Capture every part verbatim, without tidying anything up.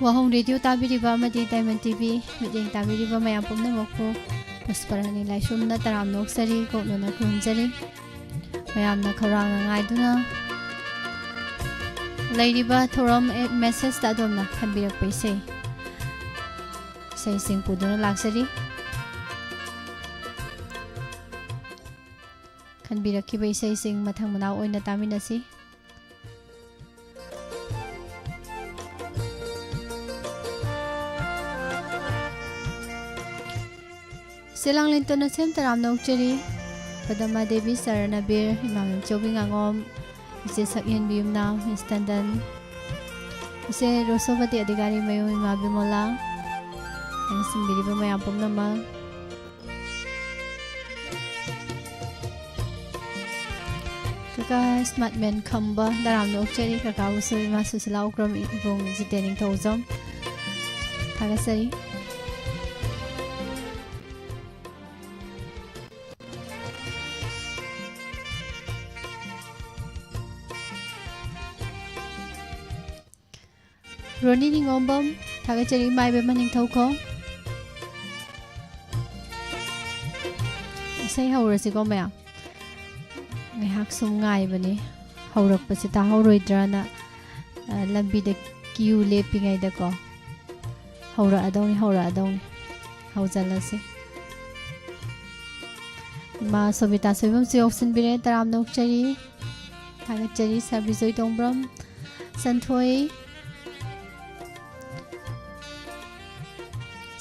ꯋꯥꯍꯣꯡ radio ꯇꯥꯕꯤꯔꯤꯕ ꯑꯃꯗꯤ diamond TV ꯃꯤꯠꯌꯦꯡ ꯇꯥꯕꯤꯔꯤꯕ ꯃꯌꯥꯝ ꯄꯨꯝꯅꯃꯛꯄꯨ ꯄꯨꯁꯄꯔꯥꯅꯤ ꯂꯥꯏꯁ꯭ꯔꯝꯅ ꯇꯔꯥꯝꯅ ꯑꯣꯛꯆꯔꯤ, ꯀꯣꯛꯅꯅ ꯈꯨꯔꯨꯝꯖꯔꯤ꯫ ꯃꯌꯥꯝꯅ ꯈꯧꯔꯥꯡꯅ ꯉꯥꯏꯗꯨꯅ ꯂꯩꯔꯤꯕ ꯊꯧꯔꯝ, ꯑꯦ, ꯃꯦꯁꯦꯖꯇ ꯑꯗꯣꯝꯅ ꯈꯟꯕꯤꯔꯛꯄ ꯏꯁꯩ, ꯏꯁꯩꯁꯤꯡ ꯄꯨꯗꯨꯅ ꯂꯥꯛꯆꯔꯤ꯫ ꯈꯟꯕꯤꯔꯛꯈꯤꯕ ꯏꯁꯩꯁꯤꯡ ꯃꯊꯪ ꯃꯅꯥꯎ ꯑꯣꯏꯅ ꯇꯥꯃꯤꯟꯅꯁꯤ꯫ ꯁꯦꯂꯥꯡꯂꯦꯟꯇꯣꯟ ꯑꯁꯦꯝ ꯇꯔꯥꯝꯅ ꯑꯣꯛꯆꯔꯤ꯫ ꯄꯗꯃꯥ ꯗꯦꯕꯤ ꯆꯔꯅꯕꯤꯔ, ꯏꯃꯥꯕꯦꯝ ꯆꯧꯕꯤ ꯉꯥꯉꯣꯝ, ꯏꯆꯦ ꯁꯛꯍꯦꯟꯕꯤ ꯌꯨꯝꯅꯥꯝ, ꯃꯤꯁ ꯇꯟꯗꯟ, ꯏꯆꯦ ꯔꯣꯁꯣꯕꯇꯤ ꯑꯙꯤꯀꯥꯔꯤ ꯃꯌꯨꯝ, ꯏꯃꯥ ꯕꯤꯃꯣꯂꯥ, ꯂꯦꯡꯁꯤꯟꯕꯤꯔꯤꯕ ꯃꯌꯥꯝ ꯄꯨꯝꯅꯃꯛ꯫ ꯀꯀꯥ ꯁ꯭ꯃꯥꯔꯠ ꯃꯦꯟ ꯈꯝꯕ ꯇꯔꯥꯝꯅ ꯑꯣꯛꯆꯔꯤ꯫ ꯀꯀꯥꯕꯨꯁꯨ ꯏꯃꯥ ꯁꯨꯁꯤꯂꯥ ꯎꯀ꯭ꯔꯝ, ꯏꯕꯨꯡ ꯖꯤꯇꯦꯟ ꯅꯤꯡꯊꯧꯖꯝ ꯊꯥꯒꯠꯆꯔꯤ꯫ ꯔꯣꯅꯤ ꯅꯤꯉꯣꯝꯕꯝ ꯊꯥꯒꯠꯆꯔꯤ꯫ ꯏꯃꯥ ꯏꯕꯦꯝꯃ ꯅꯤꯡꯊꯧꯈꯣꯡ꯫ ꯏꯁꯩ ꯍꯧꯔꯁꯤꯀꯣ ꯃꯌꯥꯝ꯫ ꯉꯥꯏꯍꯥꯛ ꯁꯨꯝ ꯉꯥꯏꯕꯅꯤ, ꯍꯧꯔꯛꯄꯁꯦ ꯇꯥꯍꯧꯔꯣꯏꯗ꯭ꯔꯅ, ꯑ, ꯂꯝꯕꯤꯗ ꯀ꯭ꯌꯨ ꯂꯦꯞꯄꯤꯉꯩꯗꯀꯣ꯫ ꯍꯧꯔꯛꯑꯗꯧꯅꯤ, ꯍꯧꯔꯛꯑꯗꯧꯅꯤ꯫ ꯍꯧꯖꯜꯂꯁꯤ꯫ ꯏꯃꯥ ꯁꯣꯕꯤꯇꯥ ꯁꯣꯏꯕꯝꯁꯨ ꯌꯥꯎꯁꯤꯟꯕꯤꯔꯦ, ꯇꯔꯥꯝꯅ ꯑꯣꯛꯆꯔꯤ꯫ ꯊꯥꯒꯠꯆꯔꯤ꯫ ꯁꯥꯔ ꯕꯤꯖꯣꯏ ꯇꯣꯡꯕ꯭ꯔꯝ, ꯁꯟꯊꯣꯏ,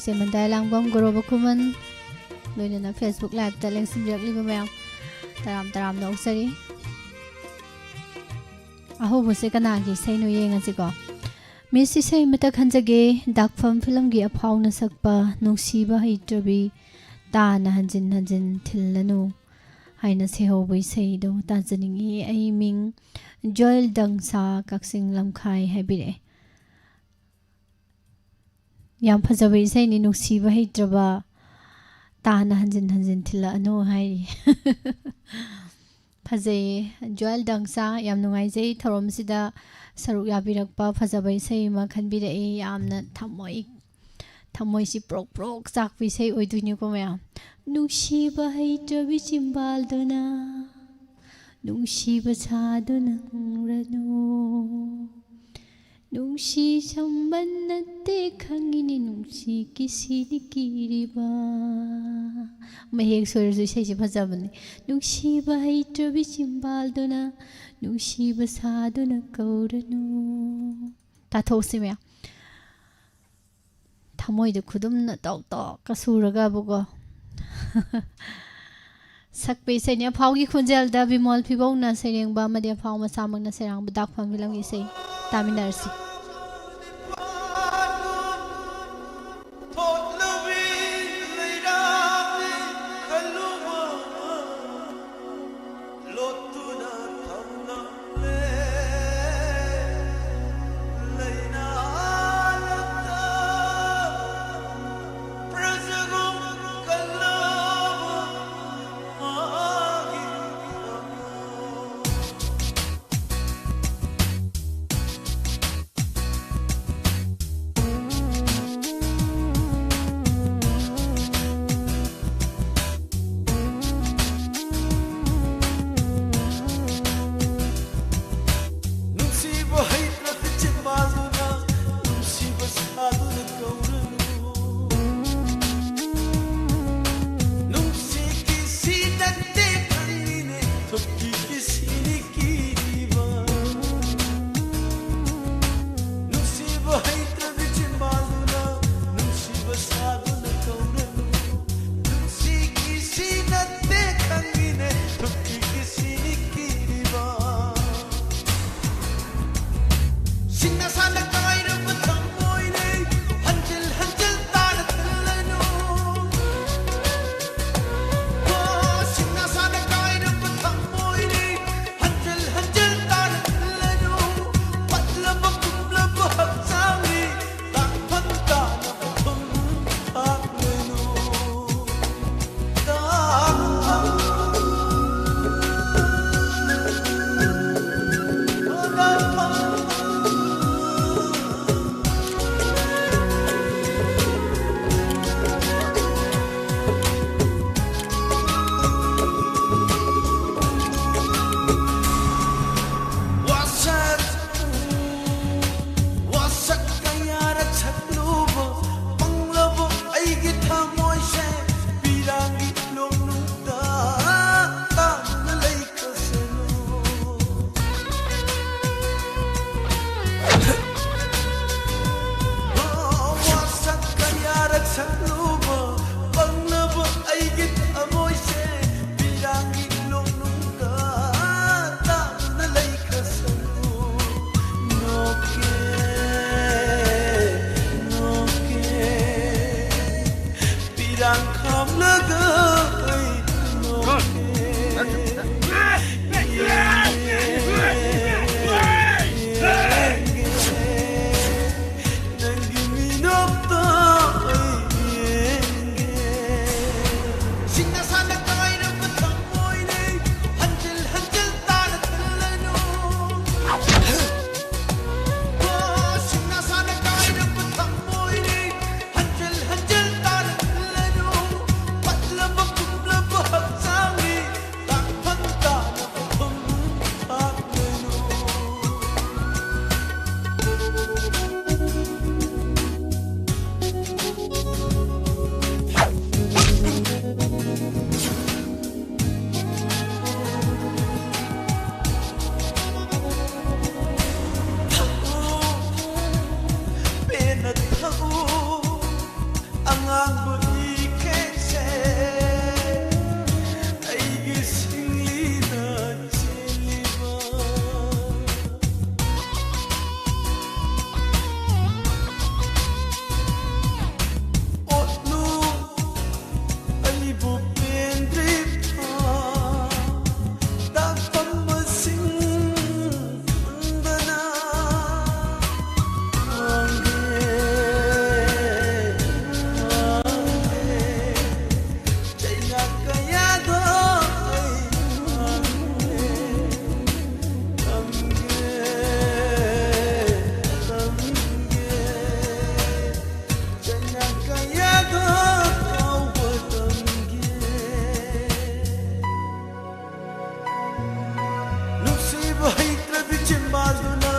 ꯁꯦꯃꯟꯗꯥꯏ ꯂꯥꯡꯕꯝ, ꯒꯣꯔꯣꯕ ꯈꯨꯃꯟ, ꯂꯣꯏꯅꯅ Facebook Liveꯇ ꯂꯦꯡꯁꯤꯟꯕꯤꯔꯛꯂꯤꯕ ꯃꯌꯥꯝ ꯇꯔꯥꯝ ꯇꯔꯥꯝꯅ ꯑꯣꯛꯆꯔꯤ꯫ ꯑꯍꯧꯕꯁꯦ ꯀꯅꯥꯒꯤ ꯏꯁꯩꯅꯣ ꯌꯦꯡꯉꯁꯤꯀꯣ꯫ ꯃꯤꯁ, ꯏꯁꯩ ꯑꯃꯇ ꯈꯟꯖꯒꯦ, ꯗꯥꯛꯐꯝ ꯐꯤꯂꯝꯒꯤ ꯑꯐꯥꯎꯅ ꯁꯛꯄ ꯅꯨꯡꯁꯤꯕ ꯍꯩꯇ꯭ꯔꯕꯤ ꯇꯥꯅ ꯍꯟꯖꯤꯟ ꯍꯟꯖꯤꯟ ꯊꯤꯜꯂꯅꯨ ꯍꯥꯏꯅ ꯁꯩꯍꯧꯕ ꯏꯁꯩꯗꯣ ꯇꯥꯖꯅꯤꯡꯉꯤ꯫ ꯑꯩ ꯃꯤꯡ ꯖꯣꯌꯦꯜ ꯗꯪꯁꯥ, ꯀꯛꯆꯤꯡ ꯂꯝꯈꯥꯏ ꯍꯥꯏꯕꯤꯔꯛꯑꯦ꯫ ꯌꯥꯝ ꯐꯖꯕ ꯏꯁꯩꯅꯤ, ꯅꯨꯡꯁꯤꯕ ꯍꯩꯇ꯭ꯔꯕ ꯇꯥꯅ ꯍꯟꯖꯤꯟ ꯍꯟꯖꯤꯟ ꯊꯤꯜꯂꯛꯑꯅꯨ ꯍꯥꯏꯔꯤ꯫ ꯑꯖꯩ ꯖꯣꯌꯦꯜ ꯗꯪꯁꯥ, ꯌꯥꯝ ꯅꯨꯡꯉꯥꯏꯖꯩ ꯊꯧꯔꯝꯁꯤꯗ ꯁꯔꯨꯛ ꯌꯥꯕꯤꯔꯛꯄ, ꯐꯖꯕ ꯏꯁꯩ ꯑꯃ ꯈꯟꯕꯤꯔꯛꯏ꯫ ꯌꯥꯝꯅ ꯊꯃꯣꯏ, ꯊꯃꯣꯏꯁꯤ ꯄ꯭ꯔꯣꯛ ꯄ꯭ꯔꯣꯛ ꯆꯥꯛꯄ ꯏꯁꯩ ꯑꯣꯏꯗꯣꯏꯅꯤꯀꯣ ꯃꯌꯥꯝ꯫ ꯅꯨꯡꯁꯤꯕ ꯍꯩꯇ꯭ꯔꯕꯤ ꯆꯤꯝꯕꯥꯜꯗꯨꯅ ꯅꯨꯡꯁꯤꯕ ꯁꯥꯗꯨꯅ ꯍꯨꯝꯔꯅꯨ꯫ ꯅꯨꯡꯁꯤ ꯁꯝꯕꯟ ꯅꯠꯇꯦ ꯈꯪꯉꯤꯅꯤ, ꯅꯨꯡꯁꯤ ꯀꯤꯁꯤꯅꯤ ꯀꯤꯔꯤꯕ꯫ ꯃꯌꯦꯛ ꯁꯣꯏꯔꯁꯨ ꯏꯁꯩꯁꯤ ꯐꯖꯕꯅꯤ꯫ ꯅꯨꯡꯁꯤꯕ ꯍꯩꯇ꯭ꯔꯕꯤ ꯆꯤꯝꯕꯥꯜꯗꯨꯅ ꯅꯨꯡꯁꯤꯕ ꯁꯥꯗꯨꯅ ꯀꯧꯔꯅꯨ꯫ ꯇꯥꯊꯣꯛꯁꯤ ꯃꯌꯥꯝ꯫ ꯊꯃꯣꯏꯗ ꯈꯨꯗꯨꯝꯅ ꯇꯧ ꯇꯧꯀ ꯁꯨꯔꯒꯕꯀꯣ꯫ ꯁꯛꯄ ꯏꯁꯩꯅꯤ꯫ ꯑꯐꯥꯎꯒꯤ ꯈꯣꯟꯖꯦꯜꯗ ꯕꯤꯃꯣꯜ ꯐꯤꯕꯧꯅ ꯁꯩꯔꯦꯡꯕ ꯑꯃꯗꯤ ꯑꯐꯥꯎ ꯃꯁꯥꯃꯛꯅ ꯁꯩꯔꯥꯡꯕ ꯗꯥꯛꯐꯝ ꯐꯤꯂꯝꯒꯤ ꯏꯁꯩ ꯇꯥꯃꯤꯟꯅꯔꯁꯤ꯫ ꯍꯩꯇ꯭ꯔꯗꯤ ꯆꯤꯟꯕꯥꯟꯗꯨꯅ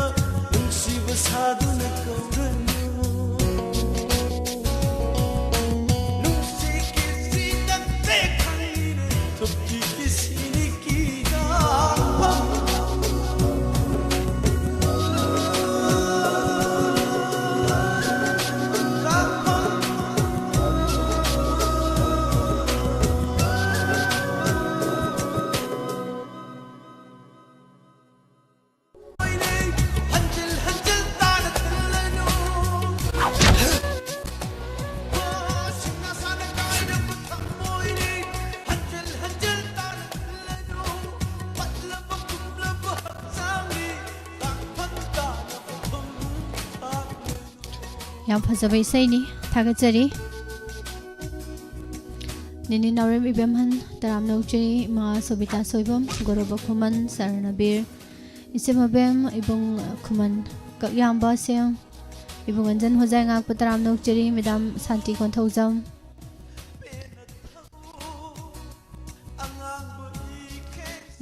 ꯅꯨꯡꯁꯤꯕ ꯁꯥꯗꯨꯅ ꯀꯧꯔꯅꯨ꯫ ꯅꯨꯡꯁꯤ ꯀꯤꯁꯤ ꯅꯠꯇꯦ ꯈꯪꯉꯤꯅꯦ, ꯊꯨꯞꯀꯤ ꯀꯤꯁꯤꯅꯤ ꯀꯤꯗꯥꯐꯝ꯫ ꯌꯥꯝ ꯐꯖꯕ ꯏꯁꯩꯅꯤ, ꯊꯥꯒꯠꯆꯔꯤ꯫ ꯅꯤꯅꯤ ꯅꯥꯎꯔꯦꯝ ꯏꯕꯦꯝꯍꯟ, ꯇꯔꯥꯝꯅ ꯑꯣꯛꯆꯔꯤ꯫ ꯏꯃꯥ ꯁꯣꯕꯤꯇꯥ ꯁꯣꯏꯕꯝ, ꯒꯣꯔꯣꯕ ꯈꯨꯃꯟ, ꯁꯔꯅꯕꯤꯔ, ꯏꯆꯦ ꯃꯕꯦꯝ, ꯏꯕꯨꯡ ꯈꯨꯃꯟ ꯀꯛꯌꯥꯝꯕ ꯁꯦꯝ, ꯏꯕꯨꯡ ꯑꯟꯖꯟ ꯍꯣꯖꯥꯏ ꯉꯥꯛꯄ, ꯇꯔꯥꯝꯅ ꯑꯣꯛꯆꯔꯤ꯫ ꯃꯦꯗꯥꯝ ꯁꯥꯟꯇꯤ ꯀꯣꯟꯊꯧꯖꯝ꯫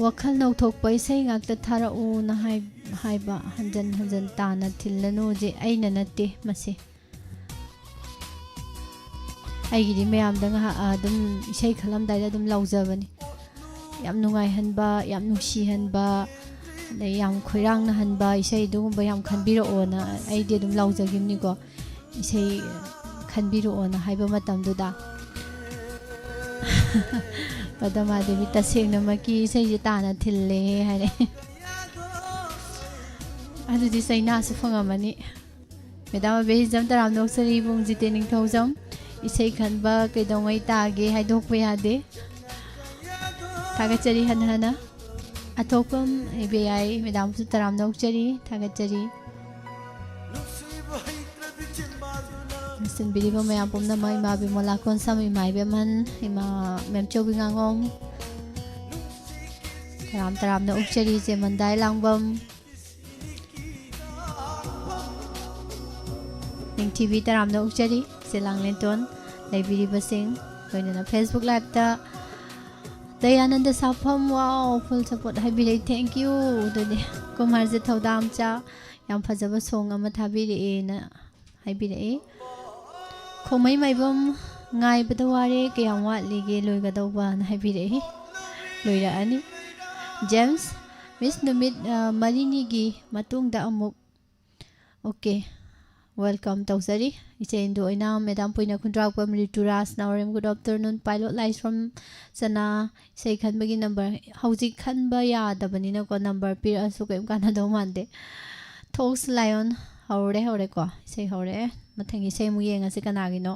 ꯋꯥꯈꯜ ꯅꯧꯊꯣꯛꯄ ꯏꯁꯩ ꯉꯥꯛꯇ ꯊꯥꯔꯛꯎꯅ ꯍꯥꯏ-, ꯍꯥꯏꯕ ꯍꯟꯖꯟ ꯍꯟꯖꯟ ꯇꯥꯅ ꯊꯤꯜꯂꯅꯨꯁꯦ ꯑꯩꯅ ꯅꯠꯇꯦ, ꯃꯁꯤ ꯑꯩꯒꯤꯗꯤ ꯃꯌꯥꯝꯗ ꯉꯥꯏꯍꯥꯛ, ꯑꯗꯨꯝ ꯏꯁꯩ ꯈꯜꯂꯝꯗꯥꯏꯗ ꯑꯗꯨꯝ ꯂꯥꯎꯖꯕꯅꯤ꯫ ꯌꯥꯝ ꯅꯨꯡꯉꯥꯏꯍꯟꯕ, ꯌꯥꯝ ꯅꯨꯡꯁꯤꯍꯟꯕ, ꯑꯗꯩ ꯌꯥꯝ ꯈꯣꯏꯔꯥꯡꯅꯍꯟꯕ ꯏꯁꯩ ꯑꯗꯨꯒꯨꯝꯕ ꯌꯥꯝ ꯈꯟꯕꯤꯔꯛꯑꯣꯅ ꯑꯩꯗꯤ ꯑꯗꯨꯝ ꯂꯥꯎꯖꯈꯤꯕꯅꯤꯀꯣ꯫ ꯏꯁꯩ ꯈꯟꯕꯤꯔꯛꯑꯣꯅ ꯍꯥꯏꯕ ꯃꯇꯝꯗꯨꯗ꯫ ꯄꯗꯃꯥ ꯗꯦꯕꯤ, "ꯇꯁꯦꯡꯅꯃꯛꯀꯤ ꯏꯁꯩꯁꯦ ꯇꯥꯅ ꯊꯤꯜꯂꯦ" ꯍꯥꯏꯔꯦ꯫ ꯑꯗꯨꯗꯤ ꯆꯩꯅꯥꯁꯨ ꯐꯪꯉꯝꯃꯅꯤ꯫ ꯃꯦꯗꯥꯝ ꯑꯕꯦꯍꯤꯖꯝ, ꯇꯔꯥꯝꯅ ꯑꯣꯛꯆꯔꯤ꯫ ꯏꯕꯨꯡ ꯖꯤꯇꯦꯟ ꯅꯤꯡꯊꯧꯖꯝ, ꯏꯁꯩ ꯈꯟꯕ ꯀꯩꯗꯧꯉꯩ ꯇꯥꯒꯦ ꯍꯥꯏꯗꯣꯛꯄ ꯌꯥꯗꯦ꯫ ꯊꯥꯒꯠꯆꯔꯤ ꯍꯟꯅ ꯍꯟꯅ꯫ ꯑꯊꯣꯛꯄꯝ ꯏꯕꯦꯌꯥꯏ, ꯃꯦꯗꯥꯝꯁꯨ ꯇꯔꯥꯝꯅ ꯑꯣꯛꯆꯔꯤ, ꯊꯥꯒꯠꯆꯔꯤ꯫ ꯂꯣꯏꯁꯤꯟꯕꯤꯔꯤꯕ ꯃꯌꯥꯝ ꯄꯨꯝꯅꯃꯛ, ꯏꯃꯥ ꯕꯤꯃꯣꯂꯥ ꯀꯣꯟꯁꯝ, ꯏꯃꯥ ꯏꯕꯦꯝꯍꯟ, ꯏꯃꯥ ꯃꯦꯝꯆꯧꯕꯤ ꯉꯥꯉꯣꯝ, ꯇꯔꯥꯝ ꯇꯔꯥꯝꯅ ꯑꯣꯛꯆꯔꯤ꯫ ꯆꯦꯃꯟꯗꯥꯏ ꯂꯥꯡꯕꯝ, ꯅꯤꯡꯊꯤꯕꯤ, ꯇꯔꯥꯝꯅ ꯑꯣꯛꯆꯔꯤ꯫ ꯆꯦ ꯂꯥꯡꯂꯦꯟꯇꯣꯟ, ꯂꯩꯕꯤꯔꯤꯕꯁꯤꯡ, ꯂꯣꯏꯅꯅ Facebook Liveꯇ Dayananda ꯁꯥꯐꯝ, wow, full support ꯍꯥꯏꯕꯤꯔꯛꯏ, thank you꯫ ꯑꯗꯨꯗꯤ ꯀꯨꯃꯥꯔꯁꯦ ꯊꯧꯗꯥꯝꯆꯥ, ꯌꯥꯝ ꯐꯖꯕ song ꯑꯃ ꯊꯥꯕꯤꯔꯛꯑꯦꯅ ꯍꯥꯏꯕꯤꯔꯛꯏ꯫ ꯈꯣꯡꯃꯩ ꯃꯥꯏꯕꯝ, ꯉꯥꯏꯕꯗ ꯋꯥꯔꯦ, ꯀꯌꯥꯝ ꯋꯥꯠꯂꯤꯒꯦ ꯂꯣꯏꯒꯗꯧꯕꯅ ꯍꯥꯏꯕꯤꯔꯛꯏ꯫ ꯂꯣꯏꯔꯛꯑꯅꯤ꯫ ꯖꯦꯝꯁ, ꯃꯤꯁ ꯅꯨꯃꯤꯠ, ꯑ, ꯃꯔꯤꯅꯤꯒꯤ ꯃꯇꯨꯡꯗ ꯑꯃꯨꯛ꯫ Okay, welcome ꯇꯧꯖꯔꯤ꯫ ꯏꯆꯦ ꯏꯟꯗꯨ ꯑꯣꯏꯅ, madam ꯄꯨꯏꯅ Khundrakpam, ꯔꯤꯇꯨꯔꯥꯖ Naorem, good afternoon, pilot lights from ꯆꯅꯥ, ꯏꯁꯩ ꯈꯟꯕꯒꯤ number, ꯍꯧꯖꯤꯛ ꯈꯟꯕ ꯌꯥꯗꯕꯅꯤꯅꯀꯣ, number ꯄꯤꯔꯛꯑꯁꯨ ꯀꯔꯤꯝ ꯀꯥꯟꯅꯗꯧ ꯃꯥꯟꯗꯦ꯫ ꯊꯣꯛꯁ ꯂꯥꯏꯑꯣꯟ, ꯍꯧꯔꯦ, ꯍꯧꯔꯦꯀꯣ, ꯏꯁꯩ ꯍꯧꯔꯦ꯫ ꯃꯊꯪꯒꯤ ꯏꯁꯩ ꯑꯃꯨꯛ ꯌꯦꯡꯉꯁꯤ ꯀꯅꯥꯒꯤꯅꯣ꯫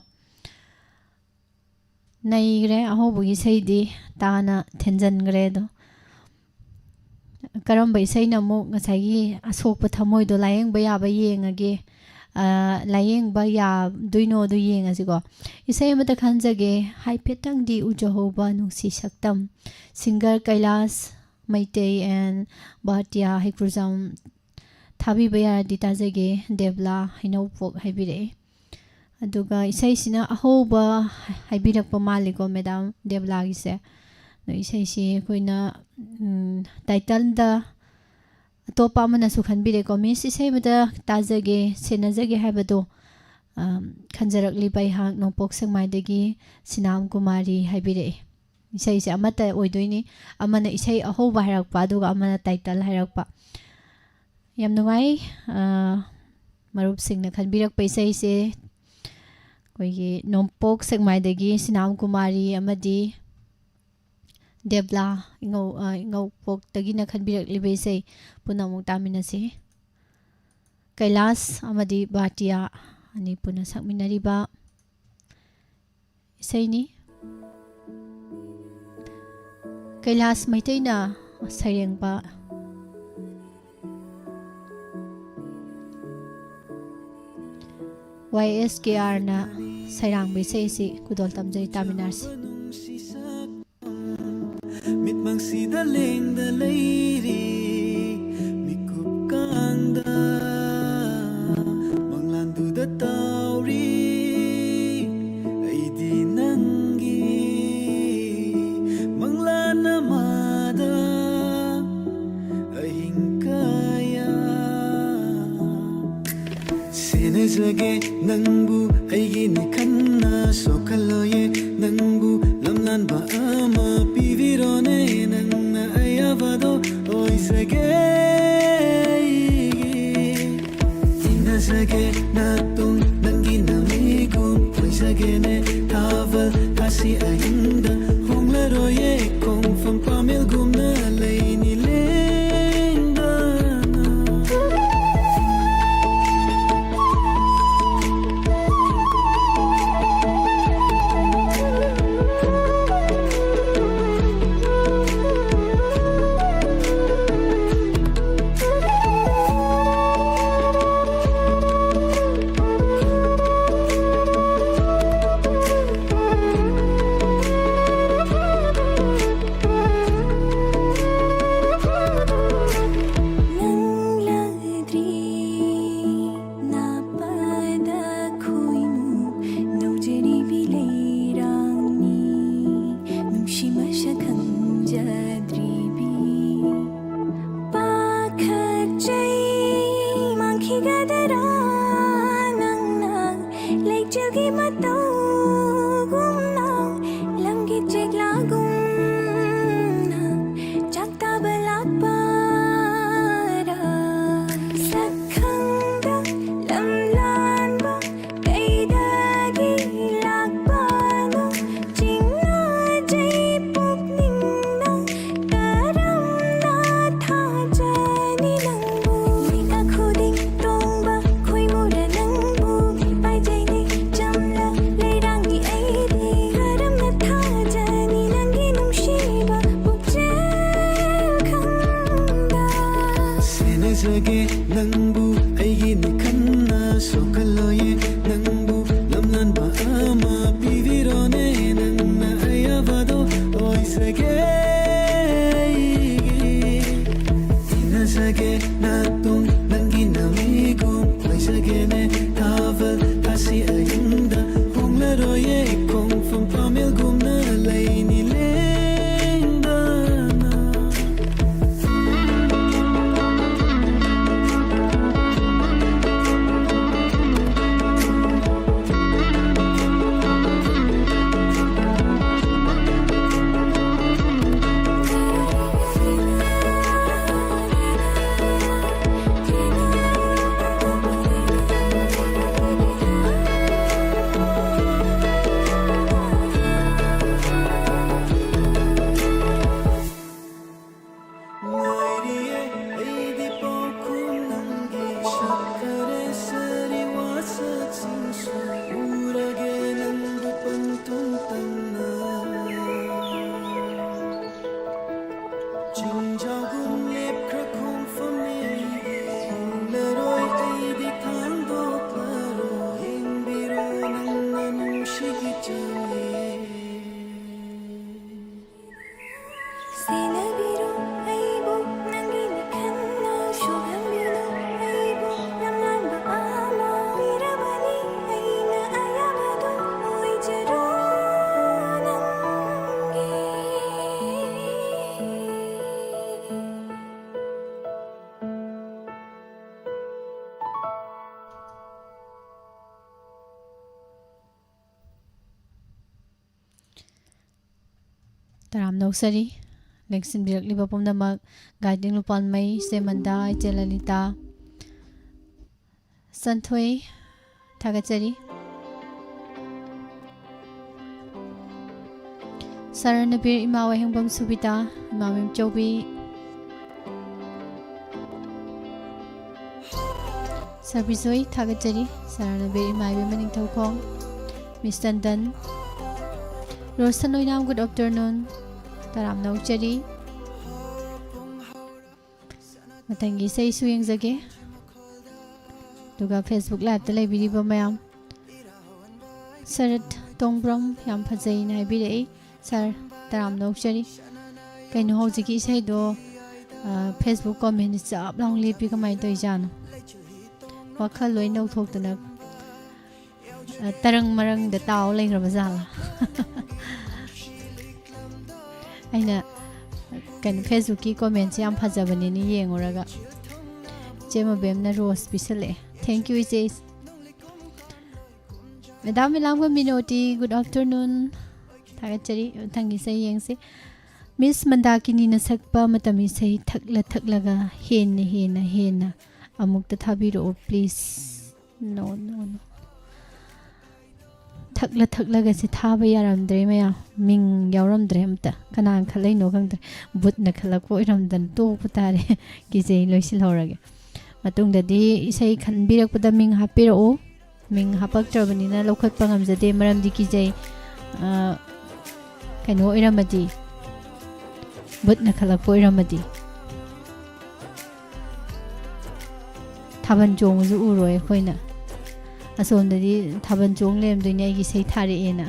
ꯅꯩꯈ꯭ꯔꯦ ꯑꯍꯧꯕꯒꯤ ꯏꯁꯩꯗꯤ, ꯇꯥꯅ ꯊꯦꯟꯖꯟꯈ꯭ꯔꯦ ꯑꯗꯣ꯫ ꯀꯔꯝꯕ ꯏꯁꯩꯅ ꯑꯃꯨꯛ ꯉꯁꯥꯏꯒꯤ ꯑꯁꯣꯛꯄ ꯊꯃꯣꯏꯗꯣ ꯂꯥꯌꯦꯡꯕ ꯌꯥꯕ ꯌꯦꯡꯉꯒꯦ, ꯑ, ꯂꯥꯌꯦꯡꯕ ꯌꯥꯗꯣꯏꯅꯣ ꯑꯗꯨ ꯌꯦꯡꯉꯁꯤꯀꯣ꯫ ꯏꯁꯩ ꯑꯃꯇ ꯈꯟꯖꯒꯦ, ꯍꯥꯏꯐꯦꯠꯇꯪꯗꯤ ꯎꯖꯍꯧꯕ ꯅꯨꯡꯁꯤ ꯁꯛꯇꯝ꯫ Singer ꯀꯩꯂꯥꯁ ꯃꯩꯇꯩ and ꯕꯥꯇꯤꯌꯥ ꯍꯩꯀ꯭ꯔꯨꯖꯝ꯫ ꯊꯥꯕꯤꯕ ꯌꯥꯔꯗꯤ ꯇꯥꯖꯒꯦ, ꯗꯦꯕꯂꯥ ꯍꯩꯅꯧꯄꯣꯛ ꯍꯥꯏꯕꯤꯔꯛꯑꯦ꯫ ꯑꯗꯨꯒ ꯏꯁꯩꯁꯤꯅ ꯑꯍꯧꯕ ꯍꯥꯏꯕꯤꯔꯛꯄ ꯃꯥꯜꯂꯤꯀꯣ, ꯃꯦꯗꯥꯝ ꯗꯦꯕꯂꯥꯒꯤꯁꯦ꯫ ꯑꯗꯣ ꯏꯁꯩꯁꯤ ꯑꯩꯈꯣꯏꯅ, ꯎꯝ, title-ꯗ ꯑꯇꯣꯞꯄ ꯑꯃꯅꯁꯨ ꯈꯟꯕꯤꯔꯦꯀꯣ, "Miss, ꯏꯁꯩ ꯑꯃꯇ ꯇꯥꯖꯒꯦ, ꯁꯦꯟꯅꯖꯒꯦ" ꯍꯥꯏꯕꯗꯣ, ꯑꯝ, ꯈꯟꯖꯔꯛꯂꯤꯕ ꯑꯩꯍꯥꯛ ꯅꯣꯡꯄꯣꯛ ꯁꯦꯛꯃꯥꯏꯗꯒꯤ ꯁꯤꯅꯥꯝ ꯀꯨꯃꯥꯔꯤ ꯍꯥꯏꯕꯤꯔꯛꯑꯦ꯫ ꯏꯁꯩꯁꯦ ꯑꯃꯠꯇ ꯑꯣꯏꯗꯣꯏꯅꯤ, ꯑꯃꯅ ꯏꯁꯩ ꯑꯍꯧꯕ ꯍꯥꯏꯔꯛꯄ, ꯑꯗꯨꯒ ꯑꯃꯅ title ꯍꯥꯏꯔꯛꯄ꯫ ꯌꯥꯝ ꯅꯨꯡꯉꯥꯏ, ꯑ, ꯃꯔꯨꯞꯁꯤꯡꯅ ꯈꯟꯕꯤꯔꯛꯄ ꯏꯁꯩꯁꯦ꯫ ꯑꯩꯈꯣꯏꯒꯤ ꯅꯣꯡꯄꯣꯛ ꯁꯦꯛꯃꯥꯏꯗꯒꯤ ꯁꯤꯅꯥꯝ ꯀꯨꯃꯥꯔꯤ ꯑꯃꯗꯤ ꯗꯦꯕꯂꯥ ꯏꯉꯧ-, ꯑ, ꯏꯉꯧꯄꯣꯛꯇꯒꯤꯅ ꯈꯟꯕꯤꯔꯛꯂꯤꯕ ꯏꯁꯩ ꯄꯨꯟꯅ ꯑꯃꯨꯛ ꯇꯥꯃꯤꯟꯅꯁꯤ꯫ ꯀꯩꯂꯥꯁ ꯑꯃꯗꯤ ꯕꯥꯇꯤꯌꯥ ꯑꯅꯤ ꯄꯨꯟꯅ ꯁꯛꯃꯤꯟꯅꯔꯤꯕ ꯏꯁꯩꯅꯤ꯫ ꯀꯩꯂꯥꯁ ꯃꯩꯇꯩꯅ ꯁꯩꯔꯦꯡꯕ, ꯋꯥꯏ ꯑꯦꯁ ꯀꯦ ꯑꯥꯔꯅ ꯁꯩꯔꯥꯡꯕ ꯏꯁꯩ ꯑꯁꯤ ꯈꯨꯗꯣꯜ ꯇꯝꯖꯔꯤ, ꯇꯥꯃꯤꯟꯅꯔꯁꯤ꯫ ꯃꯤꯠꯃꯪꯁꯤꯗ ꯂꯦꯡꯗ ꯂꯩꯔꯤ ꯃꯤꯀꯨꯞ ꯀꯥꯡꯗ, ꯃꯪꯂꯥꯟꯗꯨꯗ ꯇꯥꯎꯔꯤ ꯑꯩꯗꯤ ꯅꯪꯒꯤ ꯃꯪꯂꯥꯟ ꯊꯥꯖꯒꯦ ꯅꯪꯕꯨ ꯑꯩꯒꯤꯅꯦ ꯈꯟꯅ ꯁꯣꯛꯍꯜꯂꯣꯏꯌꯦ, ꯅꯪꯕꯨ ꯂꯝꯂꯥꯟꯕ ꯑꯃ ꯄꯤꯕꯤꯔꯣꯅꯦ, ꯅꯪꯅ ꯑꯌꯥꯕꯗꯣ ꯑꯣꯏꯖꯒꯦ꯫ ꯏꯟꯅꯖꯒꯦ ꯅꯥꯇꯣꯡ ꯅꯪꯒꯤ ꯅꯃꯤꯒꯨꯝ ꯑꯣꯏꯖꯒꯦꯅꯦ, ꯊꯥꯕꯜ ꯊꯥꯁꯤ ꯑꯍꯤꯡꯗ ꯍꯣꯡꯂꯔꯣꯏꯌꯦ, ꯈꯣꯡꯐꯝ ꯄꯥꯃꯦꯜꯒꯨꯝꯅ ꯂꯩꯅꯤ ꯂꯦꯡꯗꯅ꯫ ꯅꯪꯂꯗ꯭ꯔꯤ ꯅꯥꯄꯗ ꯈꯣꯏꯃꯨ ꯅꯧꯖꯔꯤꯕꯤ ꯂꯩꯔꯥꯡꯅꯤ, ꯅꯨꯡꯁꯤ ꯃꯁꯛ ꯈꯪꯖꯗ꯭ꯔꯤꯕꯤ꯫ ꯄꯥꯈꯠꯆꯩ ꯃꯥꯡꯈꯤꯒꯗꯔꯥ ꯅꯪꯅ ꯂꯩꯆꯤꯜꯒꯤ ꯃꯇꯧꯒꯨꯝꯅ, ꯂꯝꯒꯤ ꯆꯦꯛꯂꯥꯒꯨꯝꯅ ꯆꯥꯛꯇꯥꯕ ꯂꯥꯛꯄꯔꯥ? ꯁꯛꯈꯪꯗ ꯂꯝꯂꯥꯟꯕ ꯀꯩꯗꯒꯤ ꯂꯥꯛꯄꯅꯣ? ꯆꯤꯡꯅꯖꯩ ꯄꯨꯛꯅꯤꯡꯅ ꯀꯔꯝꯅ ꯊꯥꯖꯅꯤ ꯅꯪꯕꯨ? ꯂꯩꯀꯥ ꯈꯨꯗꯤꯡ ꯇꯣꯡꯕ ꯈꯣꯏꯃꯨꯔ ꯅꯪꯕꯨ ꯄꯥꯏꯖꯩꯅꯦ ꯆꯝꯂ ꯂꯩꯔꯥꯡꯒꯤ ꯑꯩꯗꯤ꯫ ꯀꯔꯝꯅ ꯊꯥꯖꯅꯤ ꯅꯪꯒꯤ ꯅꯨꯡꯁꯤꯕ ꯄꯨꯛꯆꯦꯜ ꯈꯪꯗ? ꯁꯦꯟꯅꯖꯒꯦ ꯅꯪꯕꯨ ꯑꯩꯒꯤꯅꯦ ꯈꯟꯅ ꯁꯣꯛꯍꯜꯂꯣꯏꯌꯦ, ꯅꯪꯕꯨ ꯂꯝꯂꯥꯟꯕ ꯑꯃ ꯄꯤꯕꯤꯔꯣꯅꯦ, ꯅꯪꯅ ꯑꯌꯥꯕꯗꯣ ꯑꯣꯏꯖꯒꯦ꯫ ꯏꯟꯅꯖꯒꯦ ꯅꯥꯇꯣꯡ ꯅꯪꯒꯤ ꯅꯃꯤꯒꯨꯝ ꯑꯣꯏꯖꯒꯦꯅꯦ, ꯊꯥꯕꯜ ꯊꯥꯁꯤ ꯑꯍꯤꯡꯗ ꯍꯣꯡꯂꯔꯣꯏꯌꯦ, ꯈꯣꯡꯐꯝ ꯄꯥꯃꯦꯜꯒꯨꯝꯅ ꯂꯩꯅꯤ ꯂꯦꯡꯗꯅ꯫ ꯇꯔꯥꯝꯅ ꯑꯣꯛꯆꯔꯤ꯫ ꯂꯦꯡꯁꯤꯟꯕꯤꯔꯛꯂꯤꯕ ꯄꯨꯝꯅꯃꯛ, ꯒꯥꯏꯗꯤꯡ ꯂꯨꯄꯥꯜꯃꯩ, ꯏꯆꯦ ꯃꯟꯗꯥ, ꯏꯆꯦ ꯂꯂꯤꯇꯥ, ꯁꯟꯊꯣꯏ, ꯊꯥꯒꯠꯆꯔꯤ꯫ ꯁꯥꯔ ꯅꯕꯤꯔ, ꯏꯃꯥ ꯋꯥꯍꯦꯡꯕꯝ ꯁꯨꯕꯤꯇꯥ, ꯏꯃꯥ ꯃꯦꯝꯆꯧꯕꯤ, ꯁꯥꯔ ꯕꯤꯖꯣꯏ, ꯊꯥꯒꯠꯆꯔꯤ꯫ ꯁꯥꯔ ꯅꯕꯤꯔ, ꯏꯃꯥ ꯏꯕꯦꯝꯃ ꯅꯤꯡꯊꯧꯈꯣꯡ, ꯃꯤꯁ ꯇꯟꯗꯟ, ꯔꯣꯁꯟ ꯑꯣꯏꯅꯥꯝ, good afternoon, ꯇꯔꯥꯝꯅ ꯑꯣꯛꯆꯔꯤ꯫ ꯃꯊꯪꯒꯤ ꯏꯁꯩꯁꯨ ꯌꯦꯡꯖꯒꯦ꯫ ꯑꯗꯨꯒ Facebook liveꯇ ꯂꯩꯕꯤꯔꯤꯕ ꯃꯌꯥꯝ, ꯁꯔꯠ ꯇꯣꯡꯕ꯭ꯔꯝ ꯌꯥꯝ ꯐꯖꯩꯅ ꯍꯥꯏꯕꯤꯔꯛꯏ꯫ ꯁꯥꯔ, ꯇꯔꯥꯝꯅ ꯑꯣꯛꯆꯔꯤ꯫ ꯀꯩꯅꯣ ꯍꯧꯖꯤꯛꯀꯤ ꯏꯁꯩꯗꯣ, ꯑ, Facebook comment ꯆꯞ ꯂꯥꯎ ꯂꯦꯞꯄꯤ, ꯀꯃꯥꯏꯅ ꯇꯧꯔꯤꯖꯥꯠꯅꯣ? ꯋꯥꯈꯜ ꯂꯣꯏ ꯅꯧꯊꯣꯛꯇꯅ, ꯑ, ꯇꯔꯪ ꯃꯔꯪꯗ ꯇꯥꯎ ꯂꯩꯈ꯭ꯔꯕ ꯖꯥꯠꯂꯥ? ꯑꯩꯅ, ꯀꯩꯅꯣ, Facebookꯀꯤ commentꯁꯦ ꯌꯥꯝ ꯐꯖꯕꯅꯤꯅ ꯌꯦꯡꯉꯨꯔꯒ ꯏꯆꯦ ꯃꯕꯦꯝꯅ rose ꯄꯤꯁꯜꯂꯛꯑꯦ꯫ Thank you, ꯏꯆꯦ꯫ Madam Milambam Minoti, good afternoon꯫ ꯊꯥꯒꯠꯆꯔꯤ꯫ ꯃꯊꯪꯒꯤ ꯏꯁꯩ ꯌꯦꯡꯁꯤ꯫ ꯃꯤꯁ ꯃꯟꯗꯥꯀꯤꯅꯤꯅ ꯁꯛꯄ ꯃꯇꯝ ꯏꯁꯩ ꯊꯛꯂ ꯊꯛꯂꯒ ꯍꯦꯟꯅ ꯍꯦꯟꯅ ꯍꯦꯟꯅ ꯑꯃꯨꯛꯇ ꯊꯥꯕꯤꯔꯛꯑꯣ, please꯫ No, no, no꯫ ꯊꯛꯂ ꯊꯛꯂꯒꯁꯦ ꯊꯥꯕ ꯌꯥꯔꯝꯗ꯭ꯔꯦ ꯃꯌꯥꯝ꯫ ꯃꯤꯡ ꯌꯥꯎꯔꯝꯗ꯭ꯔꯦ ꯑꯝꯇ꯫ ꯀꯅꯥꯅ ꯈꯜꯂꯛꯏꯅꯣ ꯈꯪꯗ꯭ꯔꯦ꯫ ꯕꯨꯠꯅ ꯈꯜꯂꯛꯄ ꯑꯣꯏꯔꯝꯗꯅ ꯇꯣꯛꯄ ꯇꯥꯔꯦ꯫ ꯀꯤꯖꯩ, ꯂꯣꯏꯁꯤꯜꯍꯧꯔꯒꯦ꯫ ꯃꯇꯨꯡꯗꯗꯤ ꯏꯁꯩ ꯈꯟꯕꯤꯔꯛꯄꯗ ꯃꯤꯡ ꯍꯥꯞꯄꯤꯔꯛꯎ꯫ ꯃꯤꯡ ꯍꯥꯄꯛꯇ꯭ꯔꯕꯅꯤꯅ ꯂꯧꯈꯠꯄ ꯉꯝꯖꯗꯦ, ꯃꯔꯝꯗꯤ ꯀꯤꯖꯩ꯫ ꯑ, ꯀꯩꯅꯣ ꯑꯣꯏꯔꯝꯃꯗꯤ, ꯕꯨꯠꯅ ꯈꯜꯂꯛꯄ ꯑꯣꯏꯔꯝꯃꯗꯤ꯫ ꯊꯥꯕꯜ ꯆꯣꯡꯕꯁꯨ ꯎꯔꯣꯏ ꯑꯩꯈꯣꯏꯅ꯫ ꯑꯁꯣꯝꯗꯗꯤ ꯊꯥꯕꯜ ꯆꯣꯡ ꯂꯩꯔꯝꯗꯣꯏꯅꯦ ꯑꯩꯒꯤ ꯏꯁꯩ ꯊꯥꯔꯛꯑꯦꯅ꯫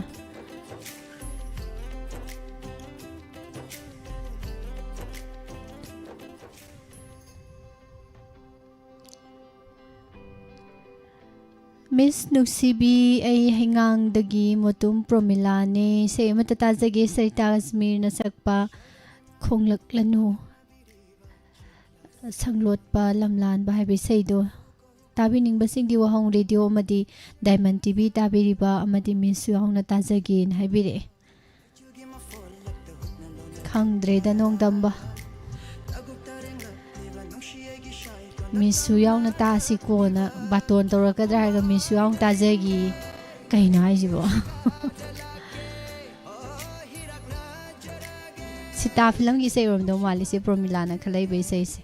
ꯃꯤꯁ ꯅꯨꯡꯁꯤꯕꯤ, ꯑꯩ ꯍꯩꯉꯥꯡꯗꯒꯤ ꯃꯣꯇꯨꯝ ꯄ꯭ꯔꯣꯃꯤꯂꯥꯅꯦ꯫ ꯏꯁꯩ ꯑꯃꯠꯇ ꯇꯥꯖꯒꯦ, ꯁꯔꯤꯇꯥ ꯑꯖꯃꯤꯔꯅ ꯁꯛꯄ ꯈꯣꯡꯂꯛꯂꯅꯨ, ꯁꯪꯂꯣꯠꯄ ꯂꯝꯂꯥꯟꯕ ꯍꯥꯏꯕ ꯏꯁꯩꯗꯣ꯫ ꯇꯥꯕꯤꯅꯤꯡꯕꯁꯤꯡꯗꯤ ꯋꯥꯍꯣꯡ ꯔꯦꯗꯤꯑꯣ ꯑꯃꯗꯤ ꯗꯥꯏꯃꯟ ꯇꯤꯚꯤ ꯇꯥꯕꯤꯔꯤꯕ ꯑꯃꯗꯤ ꯃꯤꯁꯁꯨ ꯌꯥꯎꯅ ꯇꯥꯖꯒꯦꯅ ꯍꯥꯏꯕꯤꯔꯛꯑꯦ꯫ ꯈꯪꯗ꯭ꯔꯦꯗ ꯅꯣꯡꯗꯝꯕ꯫ ꯃꯤꯁꯁꯨ ꯌꯥꯎꯅ ꯇꯥꯁꯤ ꯀꯣꯟꯅ ꯕꯥꯇꯣꯟ ꯇꯧꯔꯛꯀꯗ꯭ꯔꯥ ꯍꯥꯏꯔꯒ ꯃꯤꯁꯁꯨ ꯌꯥꯎꯅ ꯇꯥꯖꯈꯤ꯫ ꯀꯩꯅꯣ ꯍꯥꯏꯁꯤꯕꯣ? ꯁꯤꯇꯥ ꯐꯤꯂꯝꯒꯤ ꯏꯁꯩ ꯑꯣꯏꯔꯝꯗꯧ ꯃꯥꯜꯂꯤ ꯁꯤ ꯄ꯭ꯔꯣꯃꯤꯂꯥꯅ ꯈꯜꯂꯛꯏꯕ ꯏꯁꯩꯁꯦ꯫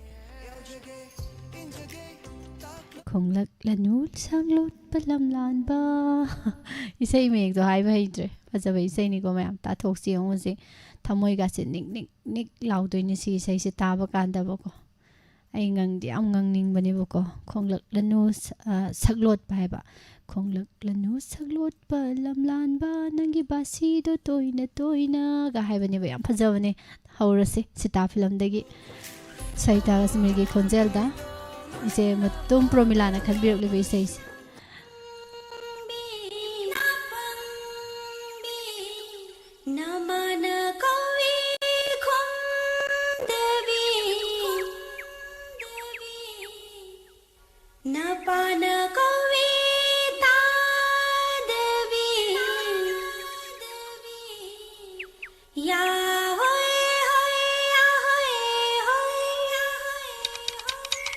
ꯈꯣꯡꯂꯛꯂꯅꯨ ꯁꯛꯂꯣꯠꯄ ꯂꯝꯂꯥꯟꯕ꯫ ꯏꯁꯩ ꯃꯌꯦꯛꯇꯣ ꯍꯥꯏꯕ ꯍꯩꯇ꯭ꯔꯦ꯫ ꯐꯖꯕ ꯏꯁꯩꯅꯤꯀꯣ ꯃꯌꯥꯝ꯫ ꯇꯥꯊꯣꯛꯁꯤ ꯌꯦꯡꯉꯨꯁꯤ꯫ ꯊꯃꯣꯏꯒꯥꯁꯦ ꯅꯤꯛ ꯅꯤꯛ ꯅꯤꯛ ꯂꯥꯎꯗꯣꯏꯅꯦ ꯁꯤ ꯏꯁꯩꯁꯦ ꯇꯥꯕ ꯀꯥꯟꯗꯕꯀꯣ꯫ ꯑꯩ ꯉꯪꯗꯤ ꯌꯥꯝ ꯉꯪꯅꯤꯡꯕꯅꯦꯕꯀꯣ꯫ ꯈꯣꯡꯂꯛꯂꯅꯨ ꯁ-, ꯑ, ꯁꯛꯂꯣꯠꯄ ꯍꯥꯏꯕ꯫ ꯈꯣꯡꯂꯛꯂꯅꯨ ꯁꯛꯂꯣꯠꯄ ꯂꯝꯂꯥꯟꯕ ꯅꯪꯒꯤ ꯕꯥꯁꯤꯗꯣ ꯇꯣꯏꯅ ꯇꯣꯏꯅꯒ ꯍꯥꯏꯕꯅꯦꯕ꯫ ꯌꯥꯝ ꯐꯖꯕꯅꯦ꯫ ꯍꯧꯔꯁꯤ ꯁꯤꯇꯥ ꯐꯤꯂꯝꯗꯒꯤ꯫ ꯁꯩꯇꯥ ꯔꯥꯁꯃꯤꯒꯤ ꯈꯣꯟꯖꯦꯜꯗ ꯏꯆꯦ ꯃꯇꯨꯝ ꯄ꯭ꯔꯣꯃꯤꯂꯥꯅ ꯈꯟꯕꯤꯔꯛꯂꯤꯕ ꯏꯁꯩꯁꯦ꯫ ꯅꯃꯅ ꯀꯧꯏ ꯈꯨꯝꯗꯕꯤ, ꯅꯄꯥꯅ ꯀꯧꯏ ꯇꯥꯗꯕꯤ꯫ ꯌꯥ ꯍꯣꯏ ꯍꯣꯏ, ꯌꯥ ꯍꯣꯏ ꯍꯣꯏ, ꯌꯥ ꯍꯣꯏ ꯍꯣꯏ꯫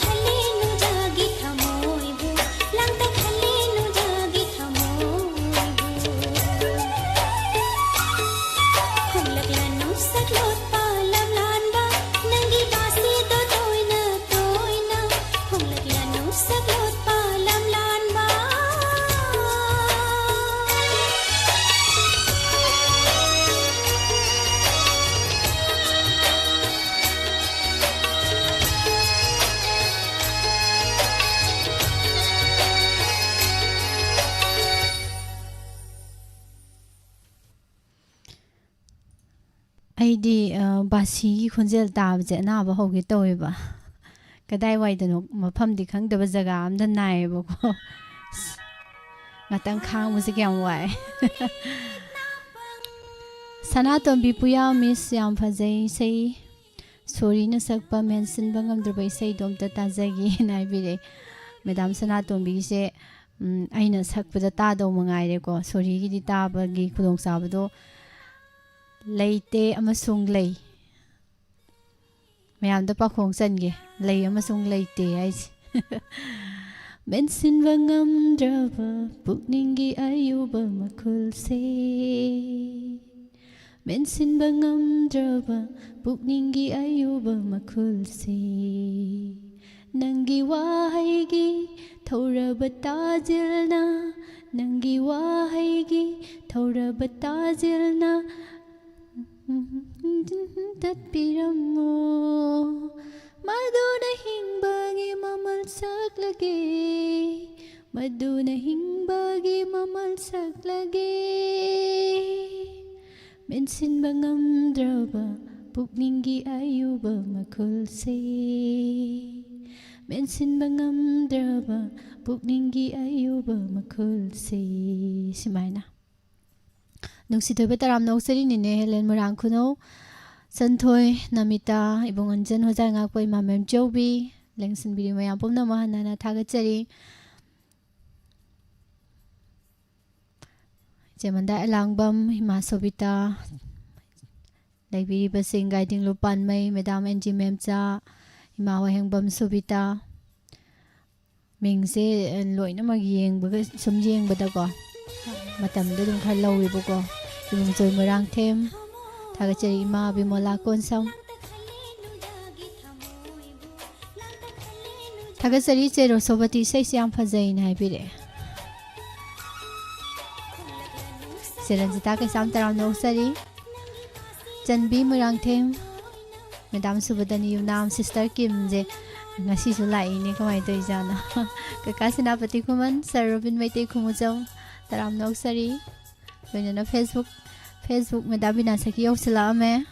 ꯈꯜꯂꯦꯅꯨ ꯖꯒꯤ ꯊꯃꯣꯏꯕꯨ, ꯂꯥꯡꯇꯛ ꯈꯜꯂꯦꯅꯨ ꯖꯒꯤ ꯊꯃꯣꯏꯕꯨ꯫ ꯈꯣꯡꯂꯛꯂꯅꯨ ꯁꯛꯂꯣꯠꯄ ꯂꯝꯂꯥꯟꯕ, ꯅꯪꯒꯤ ꯕꯥꯁꯤꯗꯣ ꯇꯣꯏꯅ ꯇꯣꯏꯅ꯫ ꯈꯣꯡꯂꯛꯂꯅꯨ ꯁꯛꯂꯣꯠꯄ ꯂꯝꯂꯥꯟꯕ꯫ ꯑꯩꯗꯤ, ꯑ, ꯕꯥꯁꯤꯒꯤ ꯈꯣꯟꯖꯦꯜ ꯇꯥꯕꯁꯦ ꯑꯅꯥꯕ ꯍꯧꯒꯦ ꯇꯧꯋꯦꯕ꯫ ꯀꯗꯥꯏꯋꯥꯏꯗꯅꯣ ꯃꯐꯝꯗꯤ ꯈꯪꯗꯕ ꯖꯒꯥ ꯑꯝꯗ ꯅꯥꯏꯌꯦꯕꯀꯣ꯫ ꯉꯥꯛꯇꯪ ꯈꯥꯡꯕꯁꯦ ꯀꯌꯥꯝ ꯋꯥꯏ꯫ ꯁꯅꯥꯇꯣꯝꯕꯤ ꯄꯨꯌꯥ ꯃꯤꯁ, ꯌꯥꯝ ꯐꯖꯩ ꯏꯁꯩ꯫ ꯁꯣꯔꯤꯅ ꯁꯛꯄ ꯃꯦꯟꯁꯤꯟꯕ ꯉꯝꯗ꯭ꯔꯕ ꯏꯁꯩꯗꯣ ꯑꯝꯇ ꯇꯥꯖꯒꯦꯅ ꯍꯥꯏꯕꯤꯔꯛꯑꯦ꯫ ꯃꯦꯗꯥꯝ ꯁꯅꯥꯇꯣꯝꯕꯤꯁꯦ, ꯎꯝ, ꯑꯩꯅ ꯁꯛꯄꯗ ꯇꯥꯗꯧ ꯃꯉꯥꯏꯔꯦꯀꯣ꯫ ꯁꯣꯔꯤꯒꯤꯗꯤ ꯇꯥꯕꯒꯤ ꯈꯨꯗꯣꯡꯆꯥꯕꯗꯣ ꯂꯩꯇꯦ ꯑꯃꯁꯨꯡ ꯂꯩ꯫ ꯃꯌꯥꯝꯗ ꯄꯥꯈꯣꯡ ꯆꯟꯒꯦ, ꯂꯩ ꯑꯃꯁꯨꯡ ꯂꯩꯇꯦ ꯍꯥꯏꯁꯦ꯫ ꯃꯦꯟꯁꯤꯟꯕ ꯉꯝꯗ꯭ꯔꯕ ꯄꯨꯛꯅꯤꯡꯒꯤ ꯑꯌꯨꯕ ꯃꯈꯨꯜꯁꯦ꯫ ꯃꯦꯟꯁꯤꯟꯕ ꯉꯝꯗ꯭ꯔꯕ ꯄꯨꯛꯅꯤꯡꯒꯤ ꯑꯌꯨꯕ ꯃꯈꯨꯜꯁꯦ꯫ ꯅꯪꯒꯤ ꯋꯥꯍꯩꯒꯤ ꯊꯧꯔꯕ ꯇꯥꯖꯤꯜꯅ, ꯅꯪꯒꯤ ꯋꯥꯍꯩꯒꯤ ꯊꯧꯔꯕ ꯇꯥꯖꯤꯜꯅ ꯇꯠꯄꯤꯔꯝꯃꯣ꯫ ꯃꯗꯨꯅ ꯍꯤꯡꯕꯒꯤ ꯃꯃꯜ ꯁꯛꯂꯒꯦ, ꯃꯗꯨꯅ ꯍꯤꯡꯕꯒꯤ ꯃꯃꯜ ꯁꯛꯂꯒꯦ꯫ ꯃꯦꯟꯁꯤꯟꯕ ꯉꯝꯗ꯭ꯔꯕ ꯄꯨꯛꯅꯤꯡꯒꯤ ꯑꯌꯨꯕ ꯃꯈꯨꯜꯁꯦ꯫ ꯃꯦꯟꯁꯤꯟꯕ ꯉꯝꯗ꯭ꯔꯕ ꯄꯨꯛꯅꯤꯡꯒꯤ ꯑꯌꯨꯕ ꯃꯈꯨꯜꯁꯦ꯫ ꯁꯨꯃꯥꯏꯅ꯫ ꯅꯨꯡꯁꯤꯊꯣꯏꯕ ꯇꯔꯥꯝꯅ ꯑꯣꯛꯆꯔꯤꯅꯤꯅꯦ ꯍꯦꯂꯦꯟ ꯃꯣꯏꯔꯥꯡ ꯈꯨꯅꯧ, ꯆꯟꯊꯣꯏ, ꯅꯃꯤꯇꯥ, ꯏꯕꯨꯡ ꯑꯟꯖꯟ, ꯍꯣꯖꯥꯏ ꯉꯥꯛꯄ, ꯏꯃꯥ ꯃꯦꯝꯆꯧꯕꯤ, ꯂꯦꯡꯁꯤꯟꯕꯤꯔꯤ ꯃꯌꯥꯝ ꯄꯨꯝꯅꯃꯛ ꯍꯟꯅ ꯍꯟꯅ ꯊꯥꯒꯠꯆꯔꯤ꯫ ꯏꯆꯦ ꯃꯟꯗꯥ ꯑꯦꯂꯥꯡꯕꯝ, ꯏꯃꯥ ꯁꯣꯕꯤꯇꯥ, ꯂꯩꯕꯤꯔꯤꯕꯁꯤꯡ ꯒꯥꯏꯗꯤꯡꯂꯨꯞ ꯄꯥꯟꯃꯩ, ꯃꯦꯗꯥꯝ ꯑꯦꯟ ꯖꯤ ꯃꯦꯝꯆꯥ, ꯏꯃꯥ ꯋꯥꯍꯦꯡꯕꯝ ꯁꯨꯕꯤꯇꯥ, ꯃꯤꯡꯁꯦ, ꯑ, ꯂꯣꯏꯅꯃꯛ ꯌꯦꯡꯕꯒ, ꯁꯨꯝ ꯌꯦꯡꯕꯗꯀꯣ, ꯃꯇꯝꯗꯣ ꯑꯗꯨꯝ ꯈꯔ ꯂꯧꯋꯦꯕꯀꯣ꯫ ꯏꯕꯨꯡꯖꯣꯏ ꯃꯣꯏꯔꯥꯡꯊꯦꯝ, ꯊꯥꯒꯠꯆꯔꯤ ꯏꯃꯥ ꯕꯤꯃꯣꯂꯥ ꯀꯣꯟꯁꯝ꯫ ꯊꯥꯒꯠꯆꯔꯤ ꯏꯆꯦ ꯔꯣꯁꯣꯕꯇꯤ, ꯏꯁꯩꯁꯦ ꯌꯥꯝ ꯐꯖꯩꯅ ꯍꯥꯏꯕꯤꯔꯛꯑꯦ꯫ ꯏꯆꯦ ꯔꯟꯖꯤꯇꯥ ꯀꯩꯁꯥꯝ, ꯇꯔꯥꯝꯅ ꯑꯣꯛꯆꯔꯤ꯫ ꯆꯟꯕꯤ ꯃꯣꯏꯔꯥꯡꯊꯦꯝ, ꯃꯦꯗꯥꯝ ꯁꯨꯕꯗꯅꯤ ꯌꯨꯝꯅꯥꯝ, ꯁꯤꯁꯇꯔ ꯀꯤꯝꯁꯦ ꯉꯁꯤꯁꯨ ꯂꯥꯛꯏꯅꯦ, ꯀꯃꯥꯏꯅ ꯇꯧꯔꯤꯖꯥꯠꯅꯣ? ꯀꯀꯥ ꯁꯦꯅꯥꯄꯇꯤ ꯈꯨꯃꯟ, ꯁꯔ ꯔꯣꯕꯤꯟ ꯃꯩꯇꯩ ꯈꯨꯃꯨꯆꯝ, ꯇꯔꯥꯝꯅ ꯑꯣꯛꯆꯔꯤ꯫ ꯂꯣꯏꯅꯅ ꯐꯦꯁꯕꯨꯛ, ꯐꯦꯁꯕꯨꯛ ꯃꯦꯗꯥꯝ ꯕꯤꯅꯥ ꯁꯈꯤ ꯌꯧꯁꯤꯜꯂꯛꯑꯝꯃꯦ꯫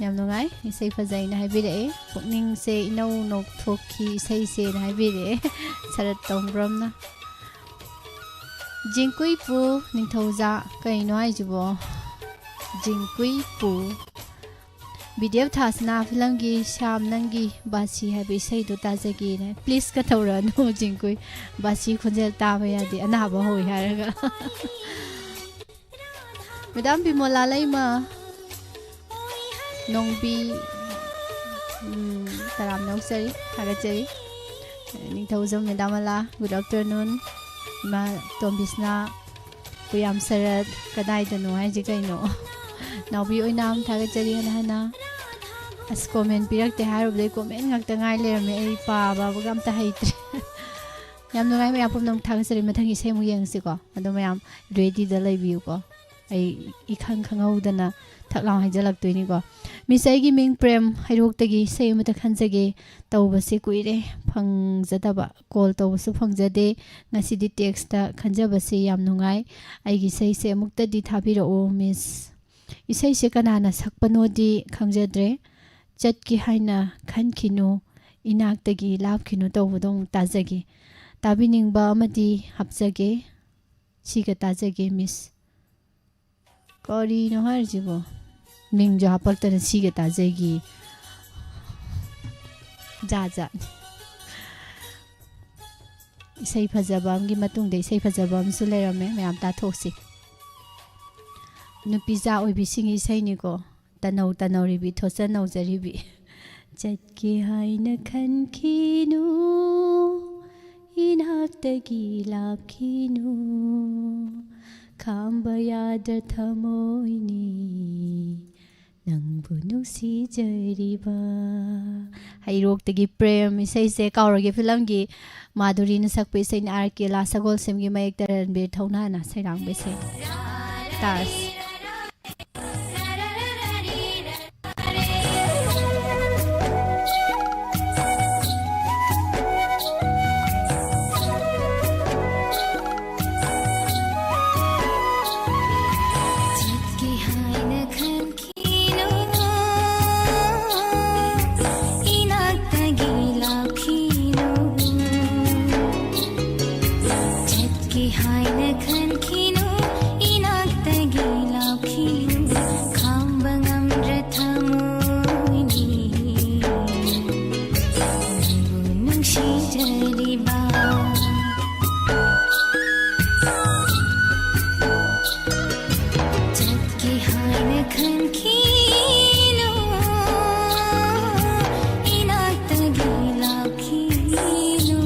ꯌꯥꯝ ꯅꯨꯡꯉꯥꯏ, ꯏꯁꯩ ꯐꯖꯩꯅ ꯍꯥꯏꯕꯤꯔꯛꯑꯦ꯫ ꯄꯨꯛꯅꯤꯡꯁꯦ ꯏꯅꯧ ꯅꯧꯊꯣꯛꯈꯤ ꯏꯁꯩꯁꯦꯅ ꯍꯥꯏꯕꯤꯔꯛꯑꯦ꯫ ꯁꯔꯠ ꯇꯣꯡꯕ꯭ꯔꯝꯅ꯫ ꯖꯤꯡꯀꯨꯏꯄꯨ ꯅꯤꯡꯊꯧꯖꯥ, ꯀꯩꯅꯣ ꯍꯥꯏꯁꯤꯕꯣ? ꯖꯤꯡꯀꯨꯏꯄꯨ꯫ ꯕꯤꯗ꯭ꯌꯥ ꯊꯥꯁꯅꯥ ꯐꯤꯂꯝꯒꯤ ꯁ꯭ꯌꯥꯝ ꯅꯪꯒꯤ ꯕꯥꯁꯤ ꯍꯥꯏꯕ ꯏꯁꯩꯗꯣ ꯇꯥꯖꯒꯦꯅ꯫ ꯄ꯭ꯂꯤꯁꯀ ꯇꯧꯔꯛꯑꯅꯨ ꯖꯤꯡꯀꯨꯏ꯫ ꯕꯥꯁꯤ ꯈꯣꯟꯖꯦꯜ ꯇꯥꯕ ꯌꯥꯗꯦ, ꯑꯅꯥꯕ ꯍꯧꯏ ꯍꯥꯏꯔꯒ꯫ ꯃꯦꯗꯥꯝ ꯕꯤꯃꯣꯂꯥ ꯂꯩꯃ, ꯅꯣꯡꯕꯤ, ꯎꯝ, ꯇꯔꯥꯝꯅ ꯑꯣꯛꯆꯔꯤ, ꯊꯥꯒꯠꯆꯔꯤ꯫ ꯅꯤꯡꯊꯧꯖꯝ ꯃꯦꯗꯥꯝ ꯑꯂꯥ, good afternoon꯫ ꯏꯃꯥ ꯇꯣꯝꯕꯤꯁꯅꯥ, ꯀꯨꯌꯥꯝ ꯁꯔꯠ, ꯀꯗꯥꯏꯗꯅꯣ ꯍꯥꯏꯁꯦ ꯀꯩꯅꯣ? ꯅꯥꯎꯕꯤ ꯑꯣꯏꯅꯥꯝ, ꯊꯥꯒꯠꯆꯔꯤ ꯍꯟꯅ ꯍꯟꯅ꯫ ꯑꯁ, comment ꯄꯤꯔꯛꯇꯦ ꯍꯥꯏꯔꯨꯕꯗꯩ comment ꯉꯥꯛꯇ ꯉꯥꯏ ꯂꯩꯔꯝꯃꯦ꯫ ꯑꯩ ꯄꯥꯕꯒ ꯑꯝꯇ ꯍꯩꯇ꯭ꯔꯦ꯫ ꯌꯥꯝ ꯅꯨꯡꯉꯥꯏ ꯃꯌꯥꯝ ꯄꯨꯝꯅꯃꯛ ꯊꯥꯒꯠꯆꯔꯤ꯫ ꯃꯊꯪꯒꯤ ꯏꯁꯩ ꯑꯃꯨꯛ ꯌꯦꯡꯁꯤꯀꯣ꯫ ꯑꯗꯣ ꯃꯌꯥꯝ ready ꯗ ꯂꯩꯕꯤꯌꯨꯀꯣ꯫ ꯑꯩ ꯏꯈꯪ ꯈꯪꯍꯧꯗꯅ ꯊꯛ ꯂꯥꯎ ꯍꯥꯏꯖꯜꯂꯛꯇꯣꯏꯅꯤꯀꯣ꯫ ꯃꯤꯁ, ꯑꯩꯒꯤ ꯃꯤꯡ ꯄ꯭ꯔꯦꯝ, ꯍꯩꯔꯣꯛꯇꯒꯤ ꯏꯁꯩ ꯑꯃꯇ ꯈꯟꯖꯒꯦ ꯇꯧꯕꯁꯦ ꯀꯨꯏꯔꯦ ꯐꯪꯖꯗꯕ, call ꯇꯧꯕꯁꯨ ꯐꯪꯖꯗꯦ꯫ ꯉꯁꯤꯗꯤ text ꯇ ꯈꯟꯖꯕꯁꯦ ꯌꯥꯝ ꯅꯨꯡꯉꯥꯏ꯫ ꯑꯩꯒꯤ ꯏꯁꯩꯁꯦ ꯑꯃꯨꯛꯇꯗꯤ ꯊꯥꯕꯤꯔꯛꯑꯣ ꯃꯤꯁ꯫ ꯏꯁꯩꯁꯦ ꯀꯅꯥꯅ ꯁꯛꯄꯅꯣꯗꯤ ꯈꯪꯖꯗ꯭ꯔꯦ꯫ ꯆꯠꯀꯦ ꯍꯥꯏꯅ ꯈꯟꯈꯤꯅꯨ, ꯏꯅꯥꯛꯇꯒꯤ ꯂꯥꯞꯈꯤꯅꯨ ꯇꯧꯕꯗꯣ ꯑꯃꯨꯛ ꯇꯥꯖꯒꯦ꯫ ꯇꯥꯕꯤꯅꯤꯡꯕ ꯑꯃꯗꯤ ꯍꯥꯞꯆꯒꯦ꯫ ꯁꯤꯒ ꯇꯥꯖꯒꯦ ꯃꯤꯁ꯫ ꯀꯔꯤꯅꯣ ꯍꯥꯏꯔꯤꯁꯤꯕꯣ? ꯃꯤꯡꯁꯨ ꯍꯥꯄꯛꯇꯅ ꯁꯤꯒ ꯇꯥꯖꯒꯤ꯫ ꯖꯥꯠ ꯖꯥꯠꯅꯤ꯫ ꯏꯁꯩ ꯐꯖꯕ ꯑꯃꯒꯤ ꯃꯇꯨꯡꯗ ꯏꯁꯩ ꯐꯖꯕ ꯑꯃꯁꯨ ꯂꯩꯔꯝꯃꯦ, ꯃꯌꯥꯝ ꯇꯥꯊꯣꯛꯁꯤ꯫ ꯅꯨꯄꯤꯖꯥ ꯑꯣꯏꯕꯤꯁꯤꯡꯒꯤ ꯏꯁꯩꯅꯤꯀꯣ꯫ ꯇꯅꯧ ꯇꯅꯧꯔꯤꯕꯤ, ꯊꯣꯠꯆ ꯅꯧꯖꯔꯤꯕꯤ꯫ ꯆꯠꯀꯦ ꯍꯥꯏꯅ ꯈꯟꯈꯤꯅꯨ, ꯏꯅꯥꯛꯇꯒꯤ ꯂꯥꯞꯈꯤꯅꯨ, ꯈꯥꯝꯕ ꯌꯥꯗ꯭ꯔ ꯊꯃꯣꯏꯅꯤ ꯅꯪꯕꯨ ꯅꯨꯡꯁꯤꯖꯔꯤꯕ꯫ ꯍꯩꯔꯣꯛꯇꯒꯤ ꯄ꯭ꯔꯦꯝ ꯏꯁꯩꯁꯦ ꯀꯥꯎꯔꯒꯦ ꯐꯤꯂꯝꯒꯤ ꯃꯥꯙꯨꯔꯤꯅ ꯁꯛꯄ ꯏꯁꯩꯅꯤ꯫ ꯑꯥꯔ ꯀꯦ ꯂꯥ ꯁꯒꯣꯜꯁꯦꯝꯒꯤ ꯃꯌꯦꯛꯇ ꯔꯟꯕꯤꯔ ꯊꯧꯅꯥꯅ ꯁꯩꯔꯥꯡꯕ ꯏꯁꯩ꯫ ꯇꯥꯔꯁꯤ꯫ ꯆꯠꯀꯦ ꯍꯥꯏꯅ ꯈꯟꯈꯤꯅꯨ, ꯏꯅꯥꯛꯇꯒꯤ ꯂꯥꯛꯈꯤꯅꯨ꯫ ꯆꯠꯀꯦ ꯍꯥꯏꯅ ꯈꯟꯈꯤꯅꯨ, ꯏꯅꯥꯛꯇꯒꯤ ꯂꯥꯛꯈꯤꯅꯨ꯫ ꯈꯥꯝꯕ ꯉꯝꯗ꯭ꯔ ꯊꯃꯣꯏꯅꯤ ꯅꯪꯕꯨ ꯅꯨꯡꯁꯤꯖꯔꯤꯕ꯫ ꯆꯠꯀꯦ ꯍꯥꯏꯅ ꯈꯟꯈꯤꯅꯨ, ꯏꯅꯥꯛꯇꯒꯤ ꯂꯥꯛꯈꯤꯅꯨ꯫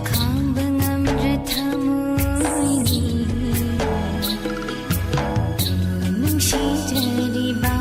ꯈꯥꯝꯕ ꯉꯝꯗ꯭ꯔ ꯊꯃꯣꯏꯅꯤ ꯅꯨꯡꯁꯤꯖꯔꯤꯕ꯫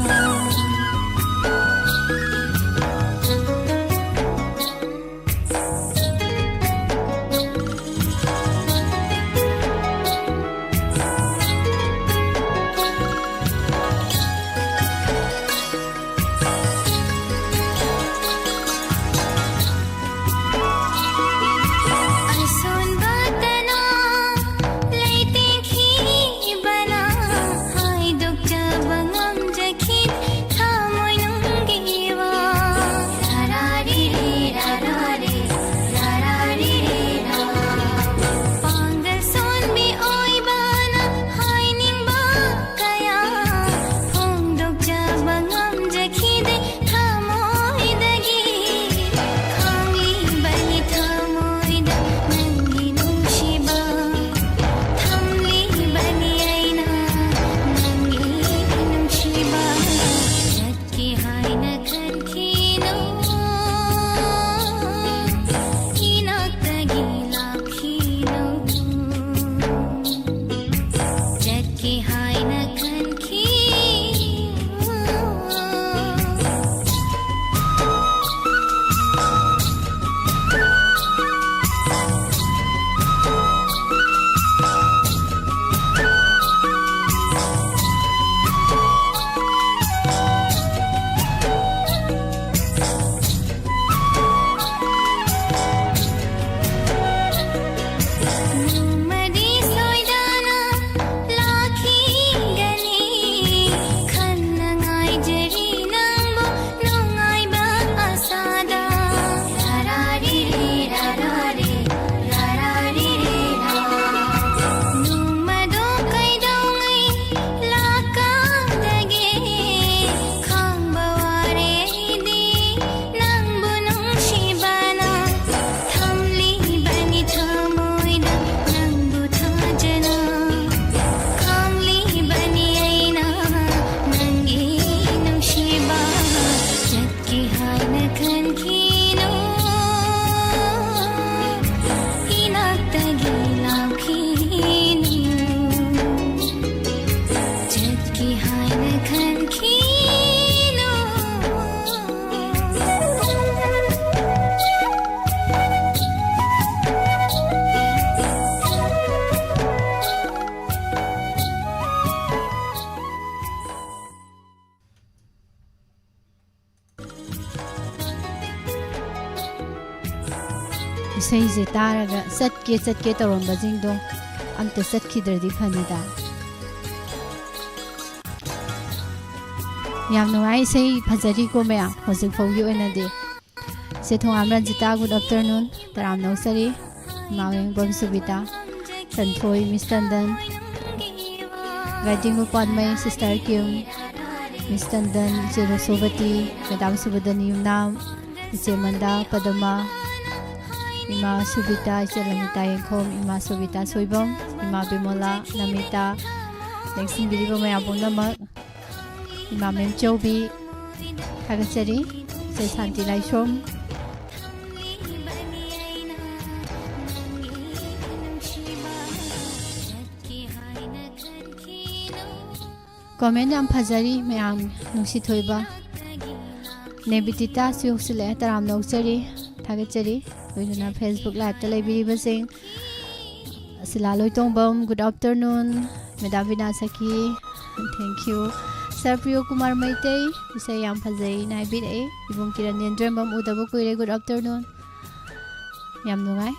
ꯏꯁꯩꯁꯦ ꯇꯥꯔꯒ ꯆꯠꯀꯦ ꯆꯠꯀꯦ ꯇꯧꯔꯝꯕꯁꯤꯡꯗꯣ ꯑꯝꯇ ꯆꯠꯈꯤꯗ꯭ꯔꯗꯤ ꯐꯅꯤꯗ꯫ ꯌꯥꯝ ꯅꯨꯡꯉꯥꯏ, ꯏꯁꯩ ꯐꯖꯔꯤꯀꯣ ꯃꯌꯥꯝ ꯍꯧꯖꯤꯛ ꯐꯥꯎꯒꯤ ꯑꯣꯏꯅꯗꯤ꯫ ꯏꯆꯦ ꯊꯣꯉꯥꯝ ꯔꯟꯖꯤꯇꯥ, good afternoon, ꯇꯔꯥꯝꯅ ꯑꯣꯛꯆꯔꯤ꯫ ꯏꯃꯥ ꯋꯦꯡꯕꯝ ꯁꯨꯕꯤꯇꯥ, ꯆꯟꯊꯣꯏ, ꯃꯤꯁ ꯇꯟꯗꯟ, ꯒꯥꯏꯗꯤꯡ ꯃꯄꯥꯟꯃꯩ, ꯁꯤꯁꯇꯔ ꯀꯤꯝ, ꯃꯤꯁ ꯇꯟꯗꯟ, ꯏꯆꯦ ꯔꯣꯁꯣꯕꯇꯤ, ꯃꯦꯗꯥꯝ ꯁꯨꯕꯗꯅꯤ ꯌꯨꯝꯅꯥꯝ, ꯏꯆꯦ ꯃꯟꯗꯥ, ꯄꯗꯃꯥ, ꯏꯃꯥ ꯁꯨꯕꯤꯇꯥ, ꯏꯆꯦ ꯂꯃꯤꯇꯥ ꯌꯦꯡꯈꯣꯝ, ꯏꯃꯥ ꯁꯨꯕꯤꯇꯥ ꯁꯣꯏꯕꯝ, ꯏꯃꯥ ꯕꯤꯃꯣꯂꯥ, ꯅꯃꯤꯇꯥ, ꯂꯦꯡꯁꯤꯟꯕꯤꯔꯤꯕ ꯃꯌꯥꯝ ꯄꯨꯝꯅꯃꯛ, ꯏꯃꯥ ꯃꯦꯝꯆꯧꯕꯤ, ꯊꯥꯒꯠꯆꯔꯤ꯫ ꯏꯆꯦ ꯁꯥꯟꯇꯤ ꯂꯥꯏꯁ꯭ꯔꯣꯝ꯫ ꯀꯣꯃꯦꯟ ꯌꯥꯝ ꯐꯖꯔꯤ ꯃꯌꯥꯝ, ꯅꯨꯡꯁꯤꯊꯣꯏꯕ꯫ ꯅꯦꯕꯤꯇꯤꯇꯥꯁꯨ ꯌꯧꯁꯤꯜꯂꯛꯑꯦ, ꯇꯔꯥꯝꯅ ꯑꯣꯛꯆꯔꯤ, ꯊꯥꯒꯠꯆꯔꯤ꯫ ꯂꯣꯏꯅꯅ Facebook liveꯇ ꯂꯩꯕꯤꯔꯤꯕꯁꯤꯡ, ꯁꯤꯂꯥ ꯂꯣꯏꯇꯣꯡꯕꯝ, good afternoon꯫ ꯃꯦꯗꯥꯝ ꯕꯤꯅꯥ ꯁꯈꯤ, thank you꯫ Sir Priyo Kumar Meitei, ꯏꯁꯩ ꯌꯥꯝ ꯐꯖꯩꯅ ꯍꯥꯏꯕꯤꯔꯛꯏ꯫ ꯏꯕꯨꯡ ꯀꯤꯔꯟ ꯅꯦꯟꯗ꯭ꯔꯦꯝꯕꯝ, ꯎꯗꯕ ꯀꯨꯏꯔꯦ, good afternoon꯫ ꯌꯥꯝ ꯅꯨꯡꯉꯥꯏ꯫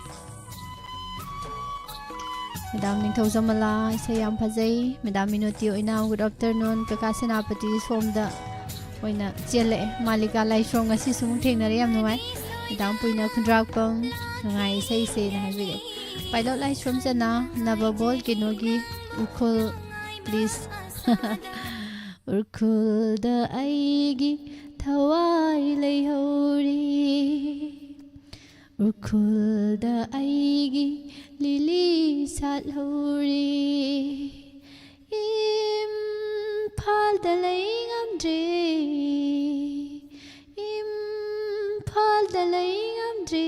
ꯃꯦꯗꯥꯝ ꯅꯤꯡꯊꯧꯖꯃꯂꯥ, ꯏꯁꯩ ꯌꯥꯝ ꯐꯖꯩ꯫ ꯃꯦꯗꯥꯝ ꯃꯤꯅꯣꯇꯤ ꯑꯣꯏꯅꯥꯝ, good afternoon꯫ ꯀꯀꯥ ꯁꯦꯅꯥꯄꯇꯤ ꯁꯣꯝꯗ ꯑꯣꯏꯅ ꯆꯦꯜꯂꯛꯑꯦ꯫ ꯃꯥꯂꯤꯀꯥ ꯂꯥꯏꯁ꯭ꯔꯣꯝ, ꯉꯁꯤꯁꯨ ꯑꯃꯨꯛ ꯊꯦꯡꯅꯔꯦ, ꯌꯥꯝ ꯅꯨꯡꯉꯥꯏ꯫ ꯃꯦꯗꯥꯝ ꯄꯨꯏꯅ ꯈꯨꯟꯗ꯭ꯔꯥꯛꯄꯝ, ꯅꯨꯡꯉꯥꯏ ꯏꯁꯩꯁꯦꯅ ꯍꯥꯏꯕꯤꯔꯛꯑꯦ꯫ ꯄꯥꯏꯂꯣꯠ ꯂꯥꯏꯁ꯭ꯔꯣꯝ ꯆꯅꯥ, ꯅꯕꯕꯣꯜ ꯀꯩꯅꯣꯒꯤ ꯎꯔꯈꯨꯜ, please꯫ ꯎꯔꯈꯨꯜꯗ ꯑꯩꯒꯤ ꯊꯋꯥꯏ ꯂꯩꯍꯧꯔꯤ, ꯎꯔꯈꯨꯜꯗ ꯑꯩꯒꯤ ꯂꯤꯂꯤ ꯁꯥꯠꯍꯧꯔꯤ꯫ ꯏꯝꯐꯥꯜꯗ ꯂꯩ ꯉꯝꯗ꯭ꯔꯦ, ꯏꯝꯐꯥꯜꯗ ꯂꯩ ꯉꯝꯗ꯭ꯔꯦ,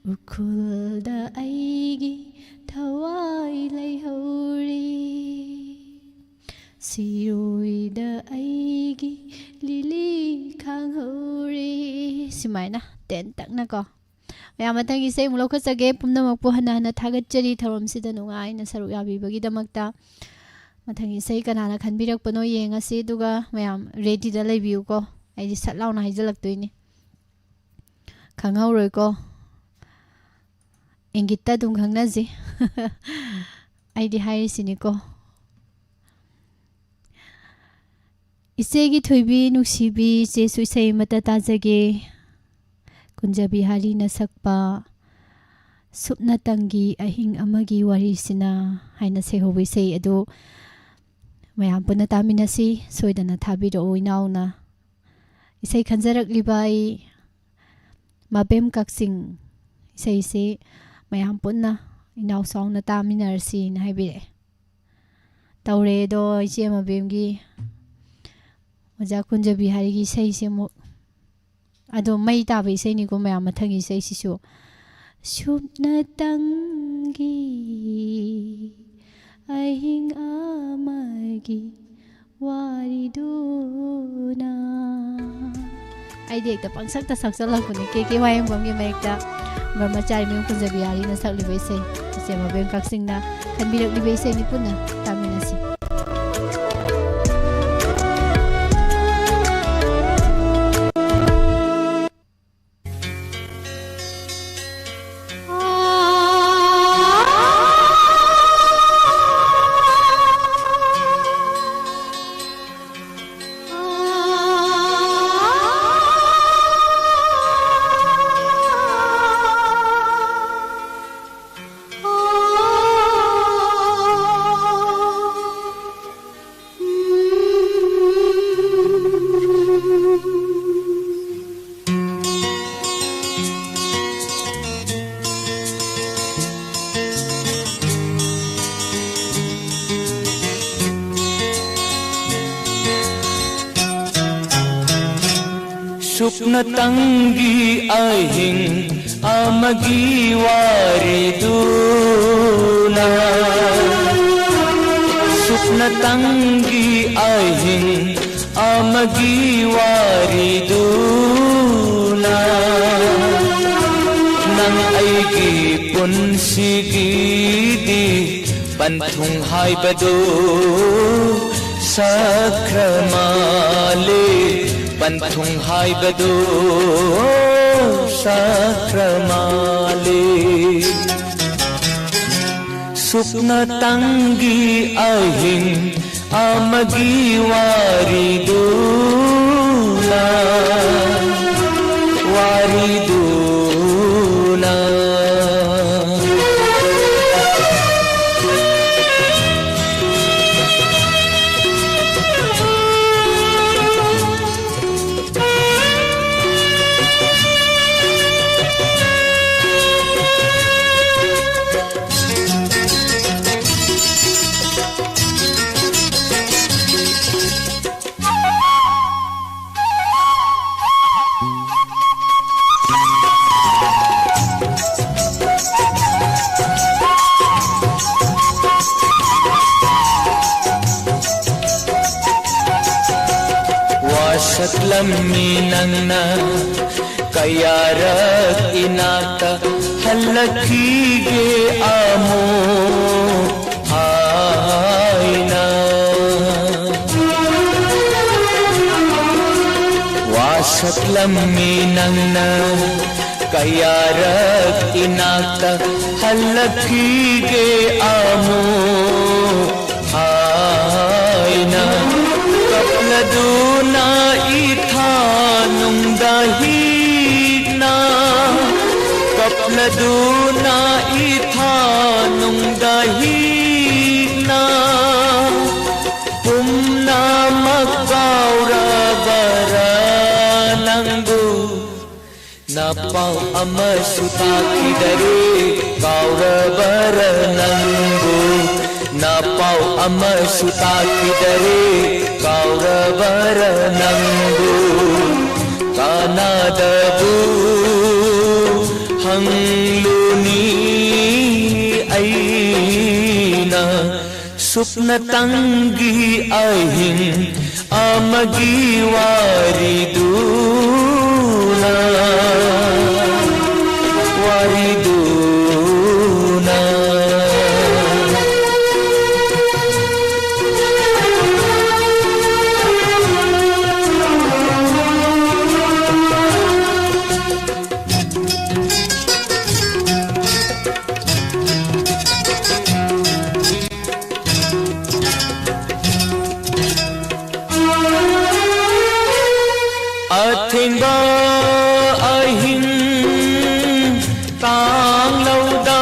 ꯎꯔꯈꯨꯜꯗ ꯑꯩꯒꯤ ꯊꯋꯥꯏ ꯂꯩꯍꯧꯔꯤ꯫ ꯁꯤꯔꯣꯏꯗ ꯑꯩꯒꯤ ꯂꯤꯂꯤ ꯈꯥꯡꯍꯧꯔꯤ꯫ ꯁꯨꯃꯥꯏꯅ ꯇꯦꯟꯇꯛꯅꯀꯣ꯫ ꯃꯌꯥꯝ, ꯃꯊꯪꯒꯤ ꯏꯁꯩ ꯑꯃꯨꯛ ꯂꯧꯈꯠꯆꯒꯦ꯫ ꯄꯨꯝꯅꯃꯛꯄꯨ ꯍꯟꯅ ꯍꯟꯅ ꯊꯥꯒꯠꯆꯔꯤ꯫ ꯊꯧꯔꯝꯁꯤꯗ ꯅꯨꯡꯉꯥꯏꯅ ꯁꯔꯨꯛ ꯌꯥꯕꯤꯕꯒꯤꯗꯃꯛꯇ꯫ ꯃꯊꯪꯒꯤ ꯏꯁꯩ ꯀꯅꯥꯅ ꯈꯟꯕꯤꯔꯛꯄꯅꯣ ꯌꯦꯡꯉꯁꯤ, ꯑꯗꯨꯒ ꯃꯌꯥꯝ readyꯗ ꯂꯩꯕꯤꯌꯨꯀꯣ꯫ ꯑꯩꯗꯤ ꯁꯠ ꯂꯥꯎꯅ ꯍꯥꯏꯖꯤꯜꯂꯛꯇꯣꯏꯅꯤ꯫ ꯈꯪꯍꯧꯔꯣꯏꯀꯣ꯫ ꯏꯪꯒꯤꯠꯇ ꯑꯗꯨꯝ ꯈꯪꯅꯁꯤ꯫ ꯑꯩꯗꯤ ꯍꯥꯏꯔꯤꯁꯤꯅꯤꯀꯣ꯫ ꯏꯆꯦꯒꯤ ꯊꯣꯏꯕꯤ ꯅꯨꯡꯁꯤꯕꯤ, ꯏꯆꯦꯁꯨ ꯏꯁꯩ ꯑꯃꯠꯇ ꯇꯥꯖꯒꯦ꯫ ꯀꯨꯟꯖ ꯕꯤꯍꯥꯔꯤꯅ ꯁꯛꯄ "ꯁꯨꯞꯅꯇꯪꯒꯤ ꯑꯍꯤꯡ ꯑꯃꯒꯤ ꯋꯥꯔꯤꯁꯤꯅ" ꯍꯥꯏꯅ ꯁꯩꯍꯧꯕ ꯏꯁꯩ ꯑꯗꯨ ꯃꯌꯥꯝ ꯄꯨꯟꯅ ꯇꯥꯃꯤꯟꯅꯁꯤ꯫ ꯁꯣꯏꯗꯅ ꯊꯥꯕꯤꯔꯛꯎ ꯏꯅꯥꯎꯅ꯫ ꯏꯁꯩ ꯈꯟꯖꯔꯛꯂꯤꯕ ꯑꯩ ꯃꯕꯦꯝ ꯀꯛꯆꯤꯡ꯫ ꯏꯁꯩꯁꯤ ꯃꯌꯥꯝ ꯄꯨꯟꯅ ꯏꯅꯥꯎ ꯆꯥꯎꯅ ꯇꯥꯃꯤꯟꯅꯔꯁꯤꯅ ꯍꯥꯏꯕꯤꯔꯛꯑꯦ꯫ ꯇꯧꯔꯦ ꯑꯗꯣ ꯏꯆꯦ ꯃꯕꯦꯝꯒꯤ ꯑꯣꯖꯥ ꯀꯨꯟꯖ ꯕꯤꯍꯥꯔꯤꯒꯤ ꯏꯁꯩꯁꯦ ꯑꯃꯨꯛ꯫ ꯑꯗꯣ ꯃꯩ ꯇꯥꯕ ꯏꯁꯩꯅꯤꯀꯣ ꯃꯌꯥꯝ, ꯃꯊꯪꯒꯤ ꯏꯁꯩꯁꯤꯁꯨ꯫ "ꯁꯨꯞꯅꯇꯪꯒꯤ ꯑꯍꯤꯡ ꯑꯃꯒꯤ ꯋꯥꯔꯤꯗꯨꯅ"꯫ ꯑꯩꯗꯤ ꯍꯦꯛꯇ ꯄꯪꯁꯛꯇ ꯁꯛꯆꯜꯂꯛꯄꯅꯦ ꯀꯦ ꯀꯦ ꯋꯥꯍꯦꯡꯕꯝꯒꯤ ꯃꯌꯦꯛꯇ꯫ ꯕ꯭ꯔꯍ꯭ꯃꯆꯥꯔꯤ ꯃꯌꯨꯝ ꯀꯨꯟꯖ ꯕꯤꯍꯥꯔꯤꯅ ꯁꯛꯂꯤꯕ ꯏꯁꯩ, ꯏꯆꯦ ꯃꯕꯦꯝ ꯀꯛꯆꯤꯡꯅ ꯈꯟꯕꯤꯔꯛꯂꯤꯕ ꯏꯁꯩꯅꯤ꯫ ꯄꯨꯟꯅ ꯇꯥꯃꯤꯟꯅꯁꯤ꯫ ꯁꯨꯞꯅꯇꯪꯒꯤ ꯑꯍꯤꯡ ꯑꯃꯒꯤ ꯋꯥꯔꯤꯗꯨꯅ, ꯁꯨꯞꯅꯇꯪꯒꯤ ꯑꯍꯤꯡ ꯑꯃꯒꯤ ꯋꯥꯔꯤꯗꯨꯅ, ꯅꯪ ꯑꯩꯒꯤ ꯄꯨꯟꯁꯤꯒꯤꯗꯤ ꯄꯟꯊꯨꯡ ꯍꯥꯏꯕꯗꯨ ꯁꯛꯈ꯭ꯔ ꯃꯥꯜꯂꯦ, ꯄꯟꯊꯨꯡ ꯍꯥꯏꯕꯗꯨ꯫ ꯁꯥꯈ꯭ꯔ ꯃꯥꯜꯂꯦ꯫ ꯁꯨꯞꯅꯇꯪꯒꯤ ꯑꯍꯤꯡ ꯑꯃꯒꯤ ꯋꯥꯔꯤꯗꯨꯅ, ꯋꯥꯔꯤꯗꯨꯅ꯫ ꯋꯥꯁꯛꯂꯝꯃꯤ ꯅꯪꯅ ꯀꯌꯥꯔꯛ ꯏꯅꯥꯛꯇ ꯍꯜꯂꯛꯈꯤꯒꯦ ꯑꯃꯨꯛ ꯍꯥꯏꯅ꯫ ꯋꯥꯁꯛꯂꯝꯃꯤ ꯅꯪꯅ ꯀꯌꯥꯔꯛ ꯏꯅꯥꯛꯇ ꯍꯜꯂꯛꯈꯤꯒꯦ ꯑꯃꯨꯛ ꯍꯥꯏꯅ꯫ ꯀꯞꯂꯗꯨꯅ ꯏꯊꯥ ꯅꯨꯡꯗ ꯍꯤꯛꯅ, ꯀꯞꯂꯗꯨꯅ ꯏꯊꯥ ꯅꯨꯡꯗ ꯍꯤꯛꯅ, ꯄꯨꯝꯅꯃꯛ ꯀꯥꯎꯔꯕꯔꯥ ꯅꯪꯕꯨ? ꯅꯄꯥꯎ ꯑꯃꯁꯨ ꯇꯥꯈꯤꯗꯔꯦ, ꯀꯥꯎꯔꯕꯔ ꯅꯪꯕꯨ? ꯅꯄꯥꯎ ꯑꯃꯁꯨ ꯇꯥꯈꯤꯗꯔꯦ, ꯀꯥꯎꯔꯕꯔ ꯅꯪꯕꯨ? ꯀꯅꯥꯗꯕꯨ ꯍꯪꯂꯨꯅꯤ ꯑꯩꯅ? ꯁꯨꯞꯅꯇꯪꯒꯤ ꯑꯍꯤꯡ ꯑꯃꯒꯤ ꯋꯥꯔꯤꯗꯨꯅ, ꯋꯥꯔꯤꯗꯨꯅ꯫ ꯑꯊꯦꯡꯕ ꯑꯍꯤꯡ ꯇꯥꯡꯂꯧꯗ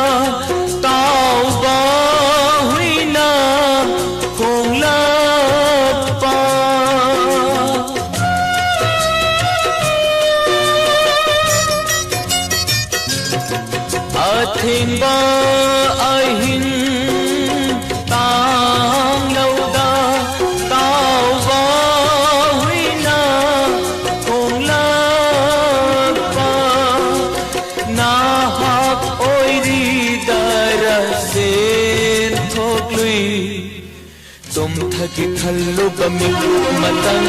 ꯇꯥꯎꯕ ꯍꯨꯏꯅ ꯈꯣꯡꯂꯛꯄ꯫ ꯑꯊꯦꯡꯕ ꯑꯍꯤꯡ ꯇꯥꯡꯂꯧꯗ ꯇꯥꯎꯕ ꯍꯨꯏꯅ ꯈꯣꯡꯂꯛꯄ꯫ ꯅꯍꯥꯛ ꯑꯣꯏꯔꯤꯗꯔ ꯆꯦꯟꯊꯣꯛꯂꯨꯏ꯫ ꯇꯨꯝꯊꯒꯦ ꯈꯜꯂꯨꯕ ꯃꯤꯀꯨꯞ ꯃꯇꯪ,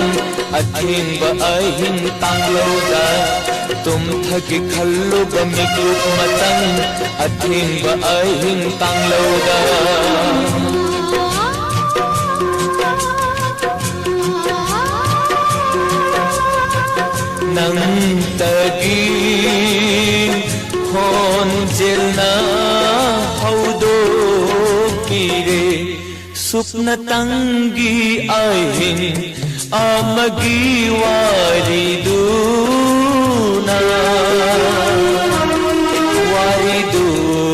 ꯑꯊꯦꯡꯕ ꯑꯍꯤꯡ ꯇꯥꯡꯂꯧꯗ꯫ ꯇꯨꯝꯊꯒꯦ ꯈꯜꯂꯨꯕ ꯃꯤꯀꯨꯞ ꯃꯇꯪ, ꯑꯊꯦꯡꯕ ꯑꯍꯤꯡ ꯇꯥꯡꯂꯧꯗ꯫ ꯅꯪꯇꯒꯤ ꯈꯣꯟꯖꯦꯜꯅ ꯍꯧꯗꯣꯛꯄꯤꯔꯦ꯫ ꯁꯨꯞꯅꯇꯪꯒꯤ ꯑꯍꯤꯡ ꯑꯃꯒꯤ ꯋꯥꯔꯤꯗꯨꯅ, ꯋꯥꯔꯤꯗꯨꯅ꯫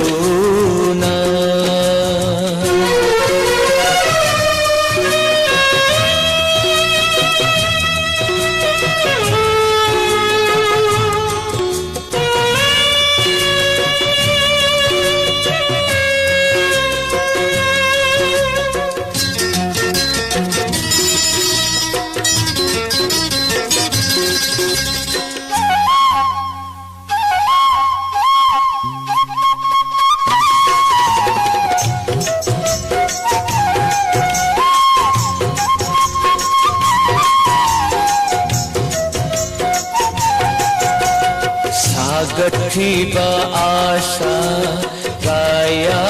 ꯁꯥꯒꯠꯈꯤꯕ ꯑꯥꯁꯥ ꯀꯌꯥ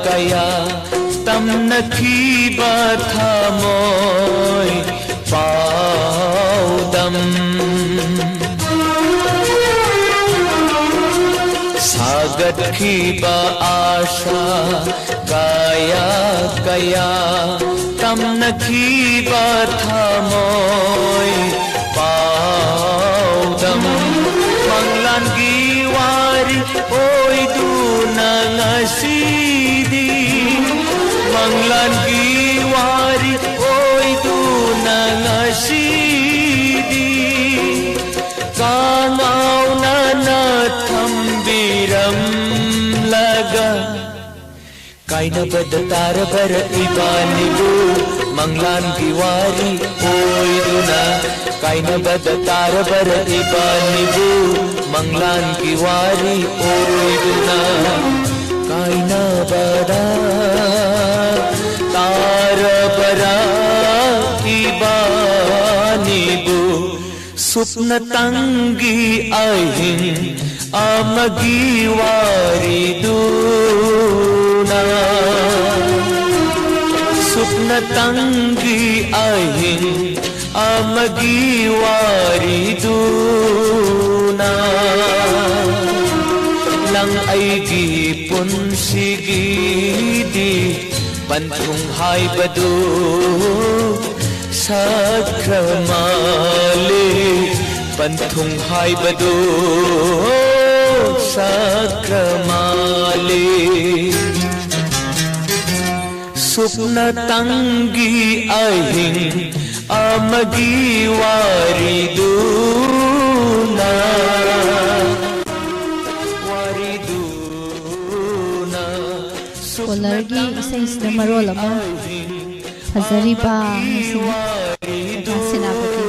ꯀꯌꯥ, ꯇꯝꯅꯈꯤꯕ ꯊꯃꯣꯏ ꯄꯥꯎꯗꯝ꯫ ꯁꯥꯒꯠꯈꯤꯕ ꯑꯥꯁꯥ ꯀꯌꯥ ꯀꯌꯥ, ꯇꯝꯅꯈꯤꯕ ꯊꯃꯣꯏ ꯄꯥꯎ ꯑꯣꯏꯗꯨꯅ ꯉꯁꯤꯗꯤ ꯃꯪꯂꯥꯟꯒꯤ ꯋꯥꯔꯤ ꯑꯣꯏꯗꯨꯅ ꯉꯁꯤꯗꯤ ꯀꯥꯡꯉꯥꯎꯅꯅ ꯊꯝꯕꯤꯔꯝꯂꯒ ꯀꯥꯏꯅꯕꯗ ꯇꯥꯔꯕꯔ ꯏꯕꯥꯅꯤꯕꯨ ꯃꯪꯂꯥꯟꯒꯤ ꯋꯥꯔꯤ ꯑꯣꯏꯗꯨꯅ ꯀꯥꯏꯅꯕꯗ ꯇꯥꯔꯕꯔ ꯏꯕꯥꯅꯤꯕꯨ ꯃꯪꯂꯥꯟꯒꯤ ꯋꯥꯔꯤ ꯑꯣꯏꯗꯨꯅ ꯀꯥꯏꯅꯕꯗ ꯇꯥꯔꯕꯔ ꯏꯕꯥꯅꯤꯕꯨ ꯁꯨꯞꯅꯇꯪꯒꯤ ꯑꯍꯤꯡ ꯑꯃꯒꯤ ꯋꯥꯔꯤꯗꯨꯅ ꯁꯨꯞꯅꯇꯪꯒꯤ ꯑꯍꯤꯡ ꯑꯃꯒꯤ ꯋꯥꯔꯤꯗꯨꯅ ꯅꯪ ꯑꯩꯒꯤ ꯄꯨꯟꯁꯤꯒꯤꯗꯤ ꯄꯟꯊꯨꯡ ꯍꯥꯏꯕꯗꯨ ꯁꯛꯈ꯭ꯔ ꯃꯥꯜꯂꯦ ꯄꯟꯊꯨꯡ ꯍꯥꯏꯕꯗꯨ ꯁꯛꯈ꯭ꯔ ꯃꯥꯜꯂꯦ ꯁꯨꯞꯅꯇꯪꯒꯤ ꯑꯍꯤꯡ ꯑꯃꯒꯤ ꯋꯥꯔꯤꯗꯨꯅ ꯋꯥꯔꯤꯗꯨꯅ ꯀꯣꯂꯔꯒꯤ ꯏꯁꯩꯁꯤꯅ ꯃꯔꯣꯜ ꯑꯃ ꯐꯖꯔꯤꯕ ꯍꯥꯏꯁꯤꯅꯤ꯫ ꯀꯩꯅꯥ ꯁꯦꯅꯥꯄꯇꯤ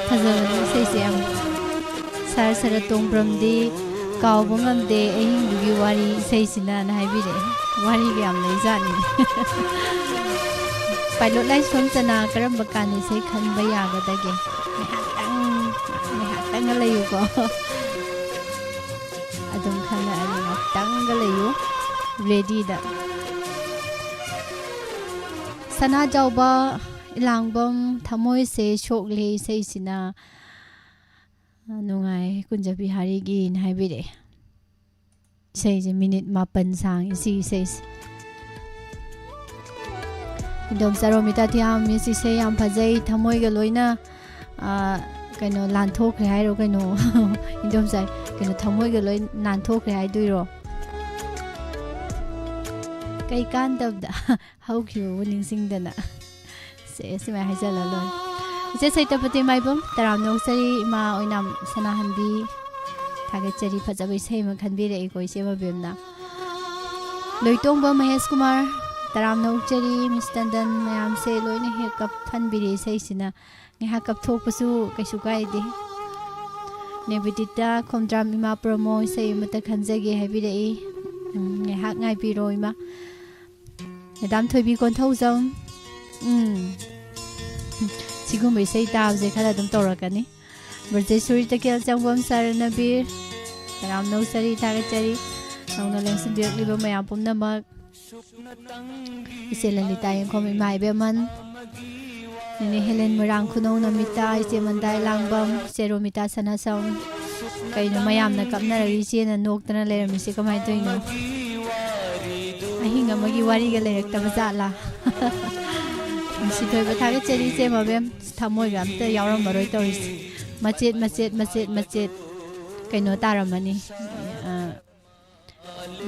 ꯐꯖꯕꯅꯤ ꯏꯁꯩꯁꯦ ꯌꯥꯝ꯫ ꯁꯥꯔ ꯁꯔꯠ ꯇꯣꯡꯕ꯭ꯔꯝꯗꯤ ꯀꯥꯎꯕ ꯉꯝꯗꯦ ꯑꯍꯤꯡꯗꯨꯒꯤ ꯋꯥꯔꯤ ꯏꯁꯩꯁꯤꯅꯅ ꯍꯥꯏꯕꯤꯔꯛꯑꯦ꯫ ꯋꯥꯔꯤꯒ ꯌꯥꯝ ꯂꯩꯖꯥꯠꯅꯤ꯫ ꯄꯥꯏꯂꯣꯠ ꯂꯥꯏꯁ꯭ꯔꯝ ꯆꯅꯥ ꯀꯔꯝꯕ ꯀꯥꯟꯗ ꯏꯁꯩ ꯈꯟꯕ ꯌꯥꯒꯗꯒꯦ? ꯉꯥꯏꯍꯥꯛꯇꯪ, ꯉꯥꯏꯍꯥꯛꯇꯪꯒ ꯂꯩꯌꯨꯀꯣ꯫ ꯑꯗꯨꯝ ꯈꯪꯉꯛꯑꯅꯤ꯫ ꯉꯥꯛꯇꯪꯒ ꯂꯩꯌꯨ ꯔꯦꯗꯤꯗ꯫ ꯁꯅꯥꯖꯥꯎꯕ ꯏꯂꯥꯡꯕꯝ ꯊꯃꯣꯏꯁꯦ ꯁꯣꯛꯂꯦ ꯏꯁꯩꯁꯤꯅ꯫ ꯅꯨꯡꯉꯥꯏ ꯀꯨꯟꯖꯕꯤ ꯍꯥꯔꯤꯒꯤꯅ ꯍꯥꯏꯕꯤꯔꯛꯑꯦ꯫ ꯏꯁꯩꯁꯦ ꯃꯤꯅꯤꯠ ꯃꯥꯄꯟ ꯁꯥꯡꯉꯤ ꯁꯤꯒꯤ ꯏꯁꯩꯁꯦ꯫ ꯏꯟꯗꯣꯝꯆꯥ ꯔꯣꯃꯤꯇꯥ ꯊꯤꯌꯥꯝ, ꯃꯤꯁ ꯏꯁꯩ ꯌꯥꯝ ꯐꯖꯩ, ꯊꯃꯣꯏꯒ ꯂꯣꯏꯅ, ꯑꯥ, ꯀꯩꯅꯣ ꯂꯥꯟꯊꯣꯛꯈ꯭ꯔꯦ ꯍꯥꯏꯔꯣ? ꯀꯩꯅꯣ ꯏꯟꯗꯣꯝꯆꯥ, ꯀꯩꯅꯣ ꯊꯃꯣꯏꯒ ꯂꯣꯏ ꯅꯥꯟꯊꯣꯛꯈ꯭ꯔꯦ ꯍꯥꯏꯗꯣꯏꯔꯣ? ꯀꯩ ꯀꯥꯟꯗꯕꯗ ꯍꯧꯈꯤꯕꯕꯨ ꯅꯤꯡꯁꯤꯡꯗꯅ꯫ ꯁꯦ, ꯁꯨꯃꯥꯏꯅ ꯍꯥꯏꯖꯜꯂ ꯂꯣꯏꯔꯦ꯫ ꯏꯆꯦ ꯁꯩꯇꯄꯇꯤ ꯃꯥꯏꯕꯝ, ꯇꯔꯥꯝꯅ ꯑꯣꯛꯆꯔꯤ꯫ ꯏꯃꯥ ꯑꯣꯏꯅꯥꯝ ꯁꯅꯥꯍꯟꯕꯤ, ꯊꯥꯒꯠꯆꯔꯤ꯫ ꯐꯖꯕ ꯏꯁꯩ ꯑꯃ ꯈꯟꯕꯤꯔꯛꯏꯀꯣ ꯏꯆꯦ ꯃꯕꯦꯝꯅ꯫ ꯂꯣꯏꯇꯣꯡꯕ ꯃꯍꯦꯁ ꯀꯨꯃꯥꯔ, ꯇꯔꯥꯝꯅ ꯑꯣꯛꯆꯔꯤ꯫ ꯃꯤꯁ ꯇꯟꯗꯟ, ꯃꯌꯥꯝꯁꯦ ꯂꯣꯏꯅ ꯍꯦꯛ ꯀꯞꯍꯟꯕꯤꯔꯦ ꯏꯁꯩꯁꯤꯅ꯫ ꯉꯥꯏꯍꯥꯛ ꯀꯞꯊꯣꯛꯄꯁꯨ ꯀꯩꯁꯨ ꯀꯥꯏꯗꯦ꯫ ꯅꯦꯕꯤꯗꯤꯇꯥ ꯈꯣꯝꯗ꯭ꯔꯥꯝ, ꯏꯃꯥ ꯄ꯭ꯔꯃꯣ ꯏꯁꯩ ꯑꯃꯇ ꯈꯟꯖꯒꯦ ꯍꯥꯏꯕꯤꯔꯛꯏ꯫ ꯎꯝ, ꯉꯥꯏꯍꯥꯛ ꯉꯥꯏꯕꯤꯔꯣ ꯏꯃꯥ꯫ ꯃꯦꯗꯥꯝ ꯊꯣꯏꯕꯤ ꯀꯣꯟꯊꯧꯖꯝ꯫ ꯎꯝ꯫ ꯁꯤꯒꯨꯝꯕ ꯏꯁꯩ ꯇꯥꯕꯁꯦ ꯈꯔ ꯑꯗꯨꯝ ꯇꯧꯔꯛꯀꯅꯤ꯫ ꯕ꯭ꯔꯖꯦꯁꯣꯔꯤ ꯇꯀꯦꯜ ꯆꯪꯕꯝ ꯁꯔꯅꯕꯤꯔ꯫ ꯇꯔꯥꯝꯅ ꯑꯣꯛꯆꯔꯤ, ꯊꯥꯒꯠꯆꯔꯤ꯫ ꯅꯧꯅ ꯂꯦꯡꯁꯤꯟꯕꯤꯔꯛꯂꯤꯕ ꯃꯌꯥꯝ ꯄꯨꯝꯅꯃꯛ꯫ ꯏꯆꯦ ꯂꯂꯤꯇꯥ ꯌꯦꯡꯈꯣꯝ, ꯏꯃꯥ ꯏꯕꯦꯝꯃꯟ꯫ ꯅꯦꯅꯦ ꯍꯦꯂꯦꯟ ꯃꯣꯏꯔꯥꯡ ꯈꯨꯅꯧ ꯅꯃꯤꯇꯥ, ꯏꯆꯦ ꯃꯟꯗꯥꯏ ꯂꯥꯡꯕꯝ, ꯏꯆꯦ ꯔꯣꯃꯤꯇꯥ ꯁꯅꯥꯁꯝ꯫ ꯀꯩꯅꯣ ꯃꯌꯥꯝꯅ ꯀꯞꯅꯔꯒ ꯏꯆꯦꯅ ꯅꯣꯛꯇꯅ ꯂꯩꯔꯝꯃꯤꯁꯦ ꯀꯃꯥꯏꯅ ꯇꯧꯔꯤꯅꯣ? ꯑꯍꯤꯡ ꯑꯃꯒꯤ ꯋꯥꯔꯤꯒ ꯂꯩꯔꯛꯇꯕ ꯖꯥꯠꯂꯥ? ꯅꯨꯡꯁꯤꯊꯣꯏꯕ, ꯊꯥꯒꯠꯆꯔꯤ ꯏꯆꯦ ꯃꯕꯦꯝ꯫ ꯊꯃꯣꯏꯒ ꯑꯝꯇ ꯌꯥꯎꯔꯝꯃꯔꯣꯏ ꯇꯧꯔꯤꯁꯦ꯫ ꯃꯆꯦꯠ, ꯃꯆꯦꯠ, ꯃꯆꯦꯠ, ꯃꯆꯦꯠ ꯀꯩꯅꯣ ꯇꯥꯔꯝꯃꯅꯤ꯫ ꯑ,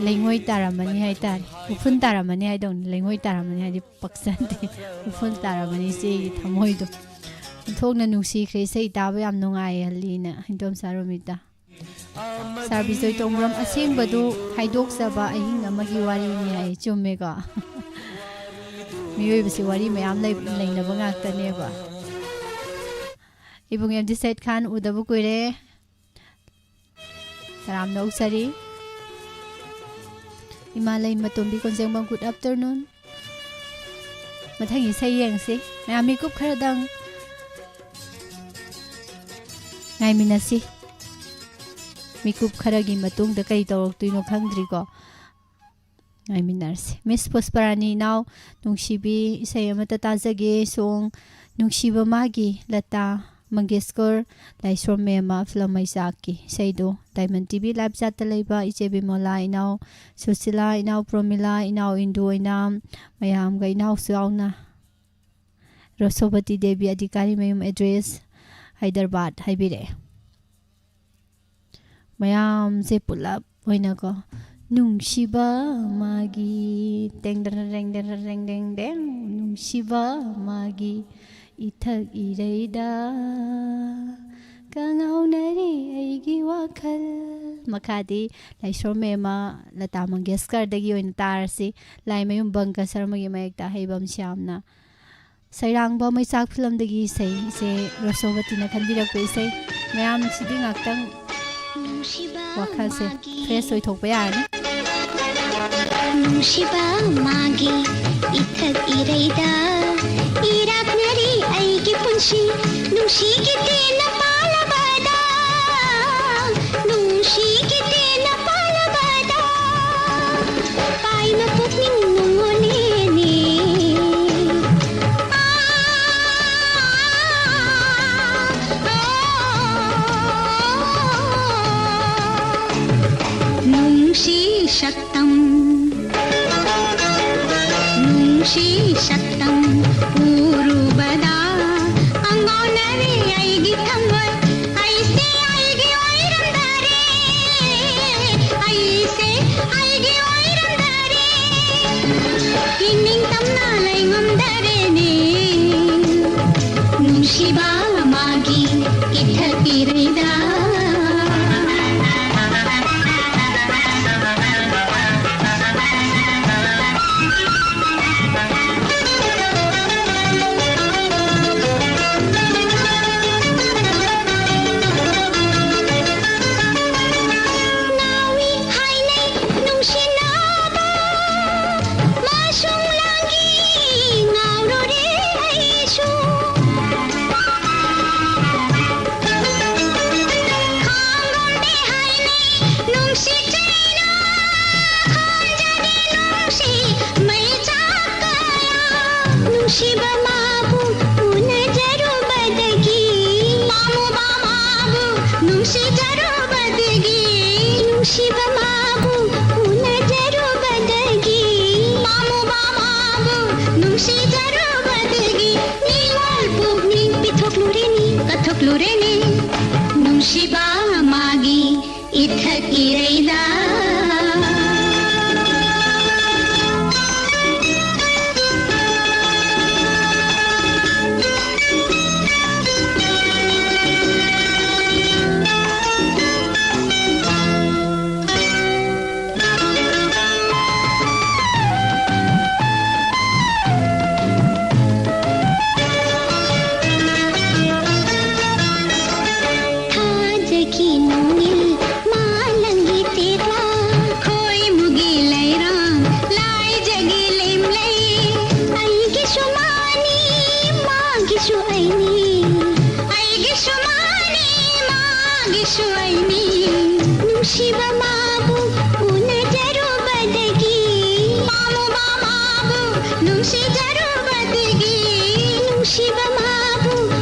ꯂꯩꯉꯣꯏ ꯇꯥꯔꯝꯃꯅꯤ ꯍꯥꯏꯇꯥꯔꯦ꯫ ꯎꯐꯨꯟ ꯇꯥꯔꯝꯃꯅꯤ ꯍꯥꯏꯗꯧꯅꯤ꯫ ꯂꯩꯉꯣꯏ ꯇꯥꯔꯝꯃꯅꯤ ꯍꯥꯏꯗꯤ ꯄꯛꯆꯗꯦ꯫ ꯎꯐꯨꯟ ꯇꯥꯔꯝꯃꯅꯤ ꯏꯆꯦꯒꯤ ꯊꯃꯣꯏꯗꯣ꯫ ꯑꯣꯟꯊꯣꯛꯅ ꯅꯨꯡꯁꯤꯈ꯭ꯔꯦ꯫ ꯏꯁꯩ ꯇꯥꯕ ꯌꯥꯝ ꯅꯨꯡꯉꯥꯏꯍꯜꯂꯤꯅ ꯏꯟꯗꯣꯝꯆꯥ ꯔꯣꯃꯤꯇꯥ꯫ ꯁꯥꯔ ꯕꯤꯖꯣꯏ ꯇꯣꯡꯕ꯭ꯔꯝ, ꯑꯁꯦꯡꯕꯗꯨ ꯍꯥꯏꯗꯣꯛꯆꯕ ꯑꯍꯤꯡ ꯑꯃꯒꯤ ꯋꯥꯔꯤꯅꯤ ꯍꯥꯏ꯫ ꯆꯨꯝꯃꯦꯀꯣ? ꯃꯤꯑꯣꯏꯕꯁꯤ ꯋꯥꯔꯤ ꯃꯌꯥꯝ ꯂꯩ-, ꯂꯩꯅꯕ ꯉꯥꯛꯇꯅꯦꯕ꯫ ꯏꯕꯨꯡ ꯑꯦꯝ ꯗꯤ ꯁꯩꯗ ꯈꯥꯟ ꯎꯗꯕ ꯀꯨꯏꯔꯦ꯫ ꯇꯔꯥꯝꯅ ꯑꯣꯛꯆꯔꯤ꯫ ꯏꯃꯥ ꯂꯩꯃꯇꯣꯝꯕꯤ ꯀꯣꯟꯖꯦꯡꯕꯝ, good afternoon꯫ ꯃꯊꯪꯒꯤ ꯏꯁꯩ ꯌꯦꯡꯁꯤ꯫ ꯃꯌꯥꯝ ꯃꯤꯀꯨꯞ ꯈꯔꯗꯪ ꯉꯥꯏꯃꯤꯟꯅꯁꯤ꯫ ꯃꯤꯀꯨꯞ ꯈꯔꯒꯤ ꯃꯇꯨꯡꯗ ꯀꯔꯤ ꯇꯧꯔꯛꯇꯣꯏꯅꯣ ꯈꯪꯗ꯭ꯔꯤꯀꯣ꯫ ꯉꯥꯏꯃꯤꯟꯅꯔꯁꯤ꯫ ꯃꯤꯁ ꯄꯨꯁꯄꯔꯥꯅꯤ ꯏꯅꯥꯎ ꯅꯨꯡꯁꯤꯕꯤ, ꯏꯁꯩ ꯑꯃꯠꯇ ꯇꯥꯖꯒꯦ꯫ ꯁꯣꯡ ꯅꯨꯡꯁꯤꯕ ꯃꯥꯒꯤ, ꯂꯇꯥ ꯃꯪꯒꯦꯁꯀꯔ, ꯂꯥꯏꯁ꯭ꯔꯣꯝ ꯃꯦꯝꯃ, ꯐꯤꯂꯝ ꯃꯩꯆꯥꯛꯀꯤ ꯏꯁꯩꯗꯣ꯫ ꯗꯥꯏꯃꯟ ꯇꯤ ꯚꯤ ꯂꯥꯏꯚ ꯆꯥꯠꯇ ꯂꯩꯕ ꯏꯆꯦ ꯕꯤꯃꯣꯂꯥ, ꯏꯅꯥꯎ ꯁꯨꯁꯤꯂꯥ, ꯏꯅꯥꯎ ꯄ꯭ꯔꯣꯃꯤꯂꯥ, ꯏꯅꯥꯎ ꯏꯟꯗꯨ ꯑꯣꯏꯅꯥꯝ, ꯃꯌꯥꯝꯒ ꯏꯅꯥꯎꯁꯨ ꯌꯥꯎꯅ꯫ ꯔꯣꯁꯣꯕꯇꯤ ꯗꯦꯕꯤ, ꯑꯙꯤꯀꯥꯔꯤ ꯃꯌꯨꯝ ꯑꯦꯗ꯭ꯔꯦꯁ꯫ ꯍꯥꯏꯗ꯭ꯔꯕꯥꯗ ꯍꯥꯏꯕꯤꯔꯛꯑꯦ꯫ ꯃꯌꯥꯝꯁꯦ ꯄꯨꯂꯞ ꯑꯣꯏꯅꯀꯣ, ꯅꯨꯡꯁꯤꯕ ꯃꯥꯒꯤ ꯇꯦꯡ ꯗꯔ ꯔꯦꯡ ꯗꯔ ꯔꯦꯡ ꯗꯦꯡ ꯗꯦꯡ, ꯅꯨꯡꯁꯤꯕ ꯃꯥꯒꯤ ꯏꯊꯛ ꯏꯔꯩꯗ ꯀꯉꯥꯎꯅꯔꯤ ꯑꯩꯒꯤ ꯋꯥꯈꯜ꯫ ꯃꯈꯥꯗꯤ ꯂꯥꯏꯁ꯭ꯔꯣꯝ ꯃꯦꯝꯃ ꯂꯇꯥ ꯃꯪꯒꯦꯁꯀꯔꯗꯒꯤ ꯑꯣꯏꯅ ꯇꯥꯔꯁꯤ꯫ ꯂꯥꯏꯃꯌꯨꯝ ꯕꯪꯀ ꯁꯔꯃꯒꯤ ꯃꯌꯦꯛꯇ ꯑꯍꯩꯕꯝ ꯁ꯭ꯌꯥꯝꯅ ꯁꯩꯔꯥꯡꯕ ꯃꯩꯆꯥꯛ ꯐꯤꯂꯝꯗꯒꯤ ꯏꯁꯩꯁꯦ ꯔꯣꯁꯣꯕꯇꯤꯅ ꯈꯟꯕꯤꯔꯛꯄ ꯏꯁꯩ꯫ ꯃꯌꯥꯝ ꯁꯤꯗꯤ ꯉꯥꯛꯇꯪ ꯋꯥꯈꯜꯁꯦ ꯐ꯭ꯔꯦꯁ ꯑꯣꯏꯊꯣꯛꯄ ꯌꯥꯔꯅꯤ꯫ ꯅꯨꯡꯁꯤꯕ ꯃꯥꯒꯤ ꯏꯊꯛ ꯏꯔꯩꯗ ꯏꯔꯥꯛꯅꯔꯤ ꯑꯩꯒꯤ ꯄꯨꯟꯁꯤ, ꯅꯨꯡꯁꯤꯒꯤ ꯇꯦꯟꯅ ꯄꯥꯜꯂꯕꯗ, ꯅꯨꯡꯁꯤꯒꯤ ꯇꯦꯟꯅ ꯄꯥꯜꯂꯕꯗ, ꯄꯥꯏꯅ ꯄꯨꯛꯅꯤꯡ ꯅꯨꯡꯉꯣꯜꯂꯦꯅꯦ꯫ ꯅꯨꯡꯁꯤ ꯁꯛꯇꯝ, ꯅꯨꯡꯁꯤ ꯁꯛꯇꯝ ꯎꯔꯨꯕꯗ ꯑꯉꯥꯎꯅꯔꯦ ꯑꯩꯒꯤ ꯊꯃꯣꯏ꯫ ꯑꯩꯁꯦ ꯑꯩꯒꯤ ꯑꯣꯏꯔꯝꯗꯔꯦ, ꯑꯩꯁꯦ ꯑꯩꯒꯤ ꯑꯣꯏꯔꯝꯗꯔꯦ꯫ ꯏꯅꯤꯡ ꯇꯝꯅ ꯂꯩꯉꯝꯗꯔꯦꯅꯦ꯫ ꯅꯨꯡꯁꯤꯕ ꯃꯥꯒꯤ ꯏꯊꯛ ꯏꯔꯩꯗ꯫ ꯉꯥꯎꯏ ꯍꯥꯏꯅꯩ ꯅꯨꯡꯁꯤꯅꯕ ꯃꯁꯨꯡ ꯂꯥꯡꯒꯤ ꯉꯥꯎꯔꯨꯔꯦ ꯑꯩꯁꯨ꯫ ꯏꯔꯩꯗ ꯊꯥꯖꯒꯤ ꯅꯣꯡꯏꯜ ꯃꯥꯂꯪꯒꯤ ꯇꯦꯛꯂꯥ, ꯈꯣꯏꯃꯨꯒꯤ ꯂꯩꯔꯥꯡ ꯂꯥꯏꯖꯒꯤ ꯂꯦꯝꯂꯩ, ꯑꯩꯒꯤꯁꯨ ꯃꯥꯅꯤ, ꯃꯥꯒꯤꯁꯨ ꯑꯩꯅꯤ, ꯑꯩꯒꯤꯁꯨ ꯃꯥꯅꯤ, ꯃꯥꯒꯤꯁꯨ ꯑꯩꯅꯤ꯫ ꯅꯨꯡꯁꯤꯕ ꯃꯥꯕꯨ ꯎꯅꯖꯔꯨꯕꯗꯒꯤ, ꯄꯥꯝꯃꯨꯕ ꯃꯥꯕꯨ ꯅꯨꯡꯁꯤꯖꯔꯨꯕꯗꯒꯤ, ꯅꯨꯡꯁꯤꯕ ꯃꯥꯕꯨ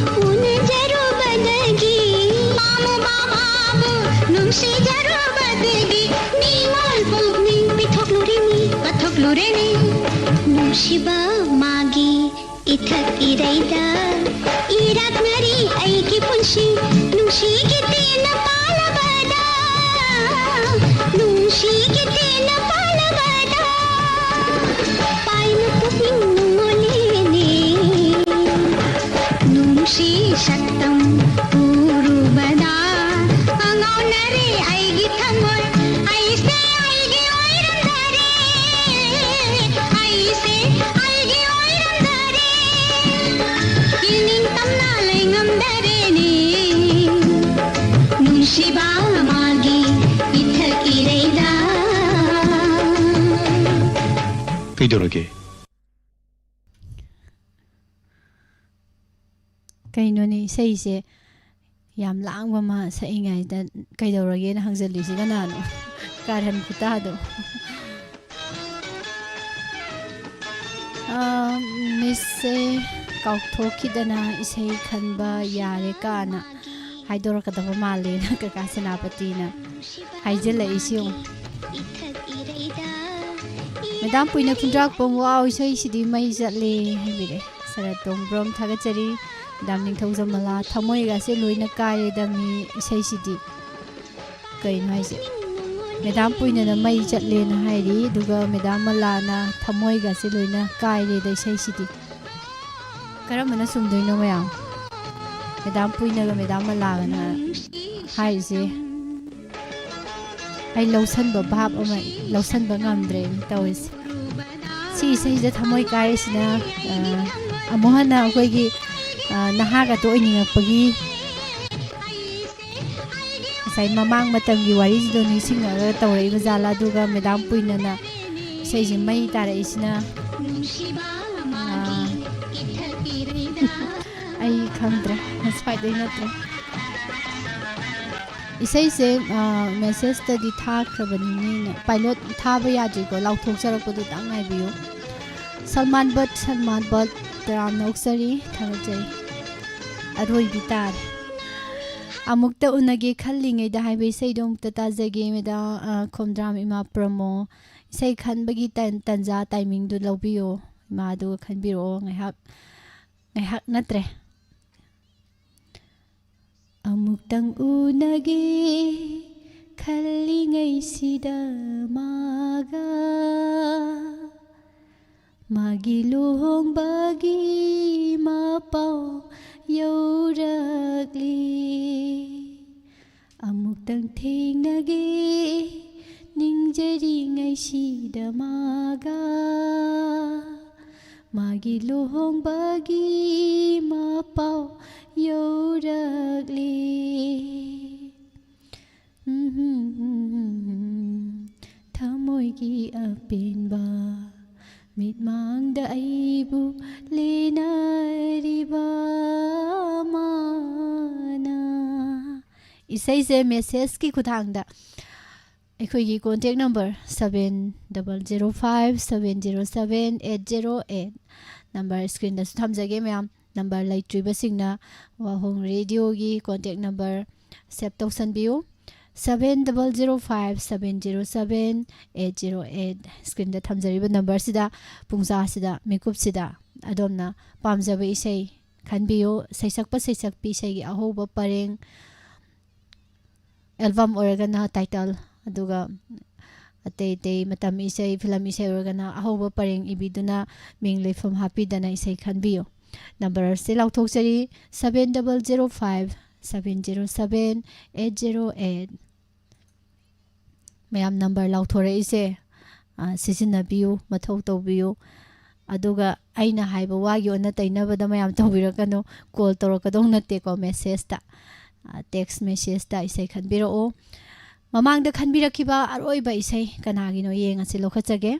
ꯎꯅꯖꯔꯨꯕꯗꯒꯤ, ꯄꯥꯝꯃꯨꯕ ꯃꯥꯕꯨ ꯅꯨꯡꯁꯤꯖꯔꯨꯕꯗꯒꯤ, ꯅꯤꯡꯉꯣꯜ ꯄꯨꯛꯅꯤꯡ ꯄꯤꯊꯣꯛꯂꯨꯔꯤꯅꯤ, ꯀꯠꯊꯣꯛꯂꯨꯔꯤꯅꯤ꯫ ꯅꯨꯡꯁꯤꯕ ꯃꯥꯒꯤ ꯏꯊꯛ ꯏꯔꯩꯗ ꯏꯔꯥꯛꯅꯔꯤ ꯑꯩꯒꯤ ꯄꯨꯟꯁꯤ, ꯅꯨꯡꯁꯤꯒꯤ ꯇꯦꯟꯅ ꯄꯥꯜꯂꯕꯗ, ꯅꯨꯡꯁꯤꯒꯤ ꯇꯦꯟꯅ ꯄꯥꯜꯂꯕꯗ, ꯄꯥꯏꯅ ꯄꯨꯛꯅꯤꯡ ꯅꯨꯡꯉꯣꯜꯂꯦꯅꯦ꯫ ꯅꯨꯡꯁꯤ ꯁꯛꯇꯝ ꯎꯔꯨꯕꯗ ꯉꯥꯎꯅꯔꯦ ꯑꯩꯒꯤ ꯊꯃꯣꯏ, ꯑꯩꯁꯦ ꯑꯩꯒꯤ ꯑꯣꯏꯔꯝꯗꯔꯦ, ꯑꯩꯁꯦ ꯑꯩꯒꯤ ꯑꯣꯏꯔꯝꯗꯔꯦ, ꯏꯅꯤꯡ ꯇꯝꯅ ꯂꯩꯉꯝꯗꯔꯦꯅꯦ, ꯅꯨꯡꯁꯤꯕ ꯃꯥꯒꯤ ꯏꯊꯛ ꯏꯔꯩꯗ꯫ ꯀꯩꯗꯧꯔꯒꯦ? ꯀꯩꯅꯣꯅꯦ, ꯏꯁꯩꯁꯦ ꯌꯥꯝ ꯂꯥꯡꯕ ꯑꯃ ꯁꯛꯏꯉꯩꯗ ꯀꯩꯗꯧꯔꯒꯦꯅ ꯍꯪꯖꯜꯂꯤꯁꯤ ꯀꯅꯥꯅꯣ? ꯀꯥꯔꯟ ꯈꯨꯇꯥꯗꯣ꯫ ꯑꯥ, ꯃꯤꯁꯁꯦ ꯀꯥꯎꯊꯣꯛꯈꯤꯗꯅ ꯏꯁꯩ ꯈꯟꯕ ꯌꯥꯔꯦ ꯀꯥꯅ ꯍꯥꯏꯗꯣꯔꯛꯀꯗꯕ ꯃꯥꯜꯂꯦꯅ ꯀꯀꯥ ꯁꯦꯅꯥꯄꯇꯤꯅ ꯍꯥꯏꯖꯤꯜꯂꯛꯏꯁꯤ ꯌꯦꯡꯉꯨ꯫ ꯃꯦꯗꯥꯝ ꯄꯨꯏꯅ ꯈꯨꯟꯗ꯭ꯔꯥꯛꯄꯝ, "ꯋꯥꯎ, ꯏꯁꯩꯁꯤꯗꯤ ꯃꯩ ꯆꯠꯂꯦ" ꯍꯥꯏꯕꯤꯔꯦ꯫ ꯁꯔꯠ ꯇꯣꯡꯕ꯭ꯔꯣꯝ ꯊꯥꯒꯠꯆꯔꯤ꯫ ꯃꯦꯗꯥꯝ ꯅꯤꯡꯊꯧꯖꯝ ꯃꯂꯥ, "ꯊꯃꯣꯏꯒꯁꯦ ꯂꯣꯏꯅ ꯀꯥꯏꯔꯦꯗ ꯃꯤ ꯏꯁꯩꯁꯤꯗꯤ"꯫ ꯀꯩꯅꯣ ꯍꯥꯏꯁꯦ? ꯃꯦꯗꯥꯝ ꯄꯨꯏꯅꯅ ꯃꯩ ꯆꯠꯂꯦꯅ ꯍꯥꯏꯔꯤ, ꯑꯗꯨꯒ ꯃꯦꯗꯥꯝ ꯃꯂꯥꯅ ꯊꯃꯣꯏꯒꯁꯦ ꯂꯣꯏꯅ ꯀꯥꯏꯔꯦꯗ ꯏꯁꯩꯁꯤꯗꯤ꯫ ꯀꯔꯝꯕꯅ ꯆꯨꯝꯗꯣꯏꯅꯣ ꯃꯌꯥꯝ? ꯃꯦꯗꯥꯝ ꯄꯨꯏꯅꯒ ꯃꯦꯗꯥꯝ ꯃꯂꯥꯒꯅ ꯍꯥꯏꯔꯤꯁꯦ ꯑꯩ ꯂꯧꯁꯟꯕ ꯚꯥꯞ ꯑꯃ ꯂꯧꯁꯟꯕ ꯉꯝꯗ꯭ꯔꯦꯅꯦ ꯇꯧꯔꯤꯁꯦ꯫ ꯁꯤ ꯏꯁꯩꯁꯤꯗ ꯊꯃꯣꯏ ꯀꯥꯏꯔꯤꯁꯤꯅ, ꯑ, ꯑꯃꯨꯛ ꯍꯟꯅ ꯑꯩꯈꯣꯏꯒꯤ, ꯑ, ꯅꯍꯥꯒꯇ ꯑꯣꯏꯅꯤꯡꯉꯛꯄꯒꯤ ꯉꯁꯥꯏ ꯃꯃꯥꯡ ꯃꯇꯝꯒꯤ ꯋꯥꯔꯤꯁꯤꯗꯣ ꯅꯤꯡꯁꯤꯡꯉꯒ ꯇꯧꯔꯛꯏꯕ ꯖꯥꯠꯂꯥ? ꯑꯗꯨꯒ ꯃꯦꯗꯥꯝ ꯄꯨꯏꯅꯅ ꯏꯁꯩꯁꯤ ꯃꯩ ꯇꯥꯔꯛꯏꯁꯤꯅ, ꯑꯥ, ꯑꯩ ꯈꯪꯗ꯭ꯔꯦ, ꯉꯁꯥꯏꯗꯩ ꯅꯠꯇ꯭ꯔꯦ꯫ ꯏꯁꯩꯁꯦ, ꯑꯥ, ꯃꯦꯁꯦꯖꯇꯗꯤ ꯊꯥꯈ꯭ꯔꯕꯅꯤꯅꯦ꯫ ꯄꯥꯏꯂꯣꯠ ꯊꯥꯕ ꯌꯥꯗ꯭ꯔꯤꯀꯣ, ꯂꯥꯎꯊꯣꯛꯆꯔꯛꯄꯗꯨꯇꯪ ꯉꯥꯏꯕꯤꯌꯨ꯫ ꯁꯜꯃꯥꯟ ꯕꯠ, ꯁꯜꯃꯥꯟ ꯕꯠ, ꯇꯔꯥꯝꯅ ꯑꯣꯛꯆꯔꯤ, ꯊꯥꯒꯠꯆꯔꯤ꯫ ꯑꯔꯣꯏꯕꯤ ꯇꯥꯔꯦ꯫ ꯑꯃꯨꯛꯇ ꯎꯅꯒꯦ ꯈꯜꯂꯤꯉꯩꯗ ꯍꯥꯏꯕ ꯏꯁꯩꯗꯣ ꯑꯃꯨꯛꯇ ꯇꯥꯖꯒꯦ, ꯃꯦꯗꯥꯝ, ꯑ, ꯈꯣꯝꯗ꯭ꯔꯥꯝ ꯏꯃꯥ ꯄ꯭ꯔꯃꯣ꯫ ꯏꯁꯩ ꯈꯟꯕꯒꯤ ꯇꯟ-, ꯇꯟꯖꯥ, ꯇꯥꯏꯃꯤꯡꯗꯨ ꯂꯧꯕꯤꯌꯣ꯫ ꯏꯃꯥ, ꯑꯗꯨꯒ ꯈꯟꯕꯤꯔꯛꯑꯣ꯫ ꯉꯥꯏꯍꯥꯛ, ꯉꯥꯏꯍꯥꯛ ꯅꯠꯇ꯭ꯔꯦ꯫ ꯑꯃꯨꯛꯇꯪ ꯎꯅꯒꯦ ꯈꯜꯂꯤꯉꯩꯁꯤꯗ ꯃꯥꯒ ꯃꯥꯒꯤ ꯂꯨꯍꯣꯡꯕꯒꯤ ꯃꯄꯥꯎ ꯌꯧꯔꯛꯂꯤ꯫ ꯑꯃꯨꯛꯇꯪ ꯊꯦꯡꯅꯒꯦ ꯅꯤꯡꯖꯔꯤꯉꯩꯁꯤꯗ ꯃꯥꯒ ꯃꯥꯒꯤ ꯂꯨꯍꯣꯡꯕꯒꯤ ꯃꯄꯥꯎ ꯌꯧꯔꯛꯂꯤ꯫ ꯊꯃꯣꯏꯒꯤ ꯑꯄꯦꯟꯕ ꯃꯤꯠꯃꯥꯡꯗ ꯑꯩꯕꯨ ꯂꯦꯅꯔꯤꯕ ꯃꯥꯅ꯫ ꯏꯁꯩꯁꯦ ꯃꯦꯁꯦꯖꯀꯤ ꯈꯨꯠꯊꯥꯡꯗ ꯑꯩꯈꯣꯏꯒꯤ contact number seven double zero five seven zero seven eight zero eight number screenꯗꯁꯨ ꯊꯝꯖꯒꯦ ꯃꯌꯥꯝ꯫ Number ꯂꯩꯇ꯭ꯔꯤꯕꯁꯤꯡꯅ ꯋꯥꯍꯣꯡ ꯔꯦꯗꯤꯑꯣꯒꯤ contact number save ꯇꯧꯁꯟꯕꯤꯌꯨ꯫ Seven double zero five seven zero seven eight zero eight screenꯗ ꯊꯝꯖꯔꯤꯕ numberꯁꯤꯗ ꯄꯨꯡꯖꯥꯁꯤꯗ ꯃꯤꯀꯨꯞꯁꯤꯗ ꯑꯗꯣꯝꯅ ꯄꯥꯝꯖꯕ ꯏꯁꯩ ꯈꯟꯕꯤꯌꯨ꯫ ꯁꯩꯁꯛꯄ ꯁꯩꯁꯛꯄꯤ ꯏꯁꯩꯒꯤ ꯑꯍꯧꯕ ꯄꯔꯦꯡ, album ꯑꯣꯏꯔꯒꯅ title, ꯑꯗꯨꯒ ꯑꯇꯩ ꯑꯇꯩ ꯃꯇꯝ ꯏꯁꯩ, ꯐꯤꯂꯝ ꯏꯁꯩ ꯑꯣꯏꯔꯒꯅ ꯑꯍꯧꯕ ꯄꯔꯦꯡ ꯏꯕꯤꯗꯨꯅ ꯃꯤꯡ ꯂꯩꯐꯝ ꯍꯥꯞꯄꯤꯗꯅ ꯏꯁꯩ ꯈꯟꯕꯤꯌꯨ꯫ ꯅꯝꯕꯔꯁꯦ ꯂꯥꯎꯊꯣꯛꯆꯔꯤ, seven double zero five seven zero seven eight zero eight꯫ ꯃꯌꯥꯝ ꯅꯝꯕꯔ ꯂꯥꯎꯊꯣꯔꯛꯏꯁꯦ, ꯑ, ꯁꯤꯖꯤꯟꯅꯕꯤꯌꯨ, ꯃꯊꯧ ꯇꯧꯕꯤꯌꯨ꯫ ꯑꯗꯨꯒ ꯑꯩꯅ ꯍꯥꯏꯕ ꯋꯥꯒꯤ ꯑꯣꯟꯅ ꯇꯩꯅꯕꯗ ꯃꯌꯥꯝ ꯇꯧꯕꯤꯔꯛꯀꯅꯨ꯫ ꯀꯣꯜ ꯇꯧꯔꯛꯀꯗꯧ ꯅꯠꯇꯦꯀꯣ, ꯃꯦꯁꯦꯖꯇ, ꯑ, ꯇꯦꯛꯁ ꯃꯦꯁꯦꯖꯇ ꯏꯁꯩ ꯈꯟꯕꯤꯔꯛꯑꯣ꯫ ꯃꯃꯥꯡꯗ ꯈꯟꯕꯤꯔꯛꯈꯤꯕ ꯑꯔꯣꯏꯕ ꯏꯁꯩ ꯀꯅꯥꯒꯤꯅꯣ ꯌꯦꯡꯉꯁꯤ, ꯂꯧꯈꯠꯆꯒꯦ꯫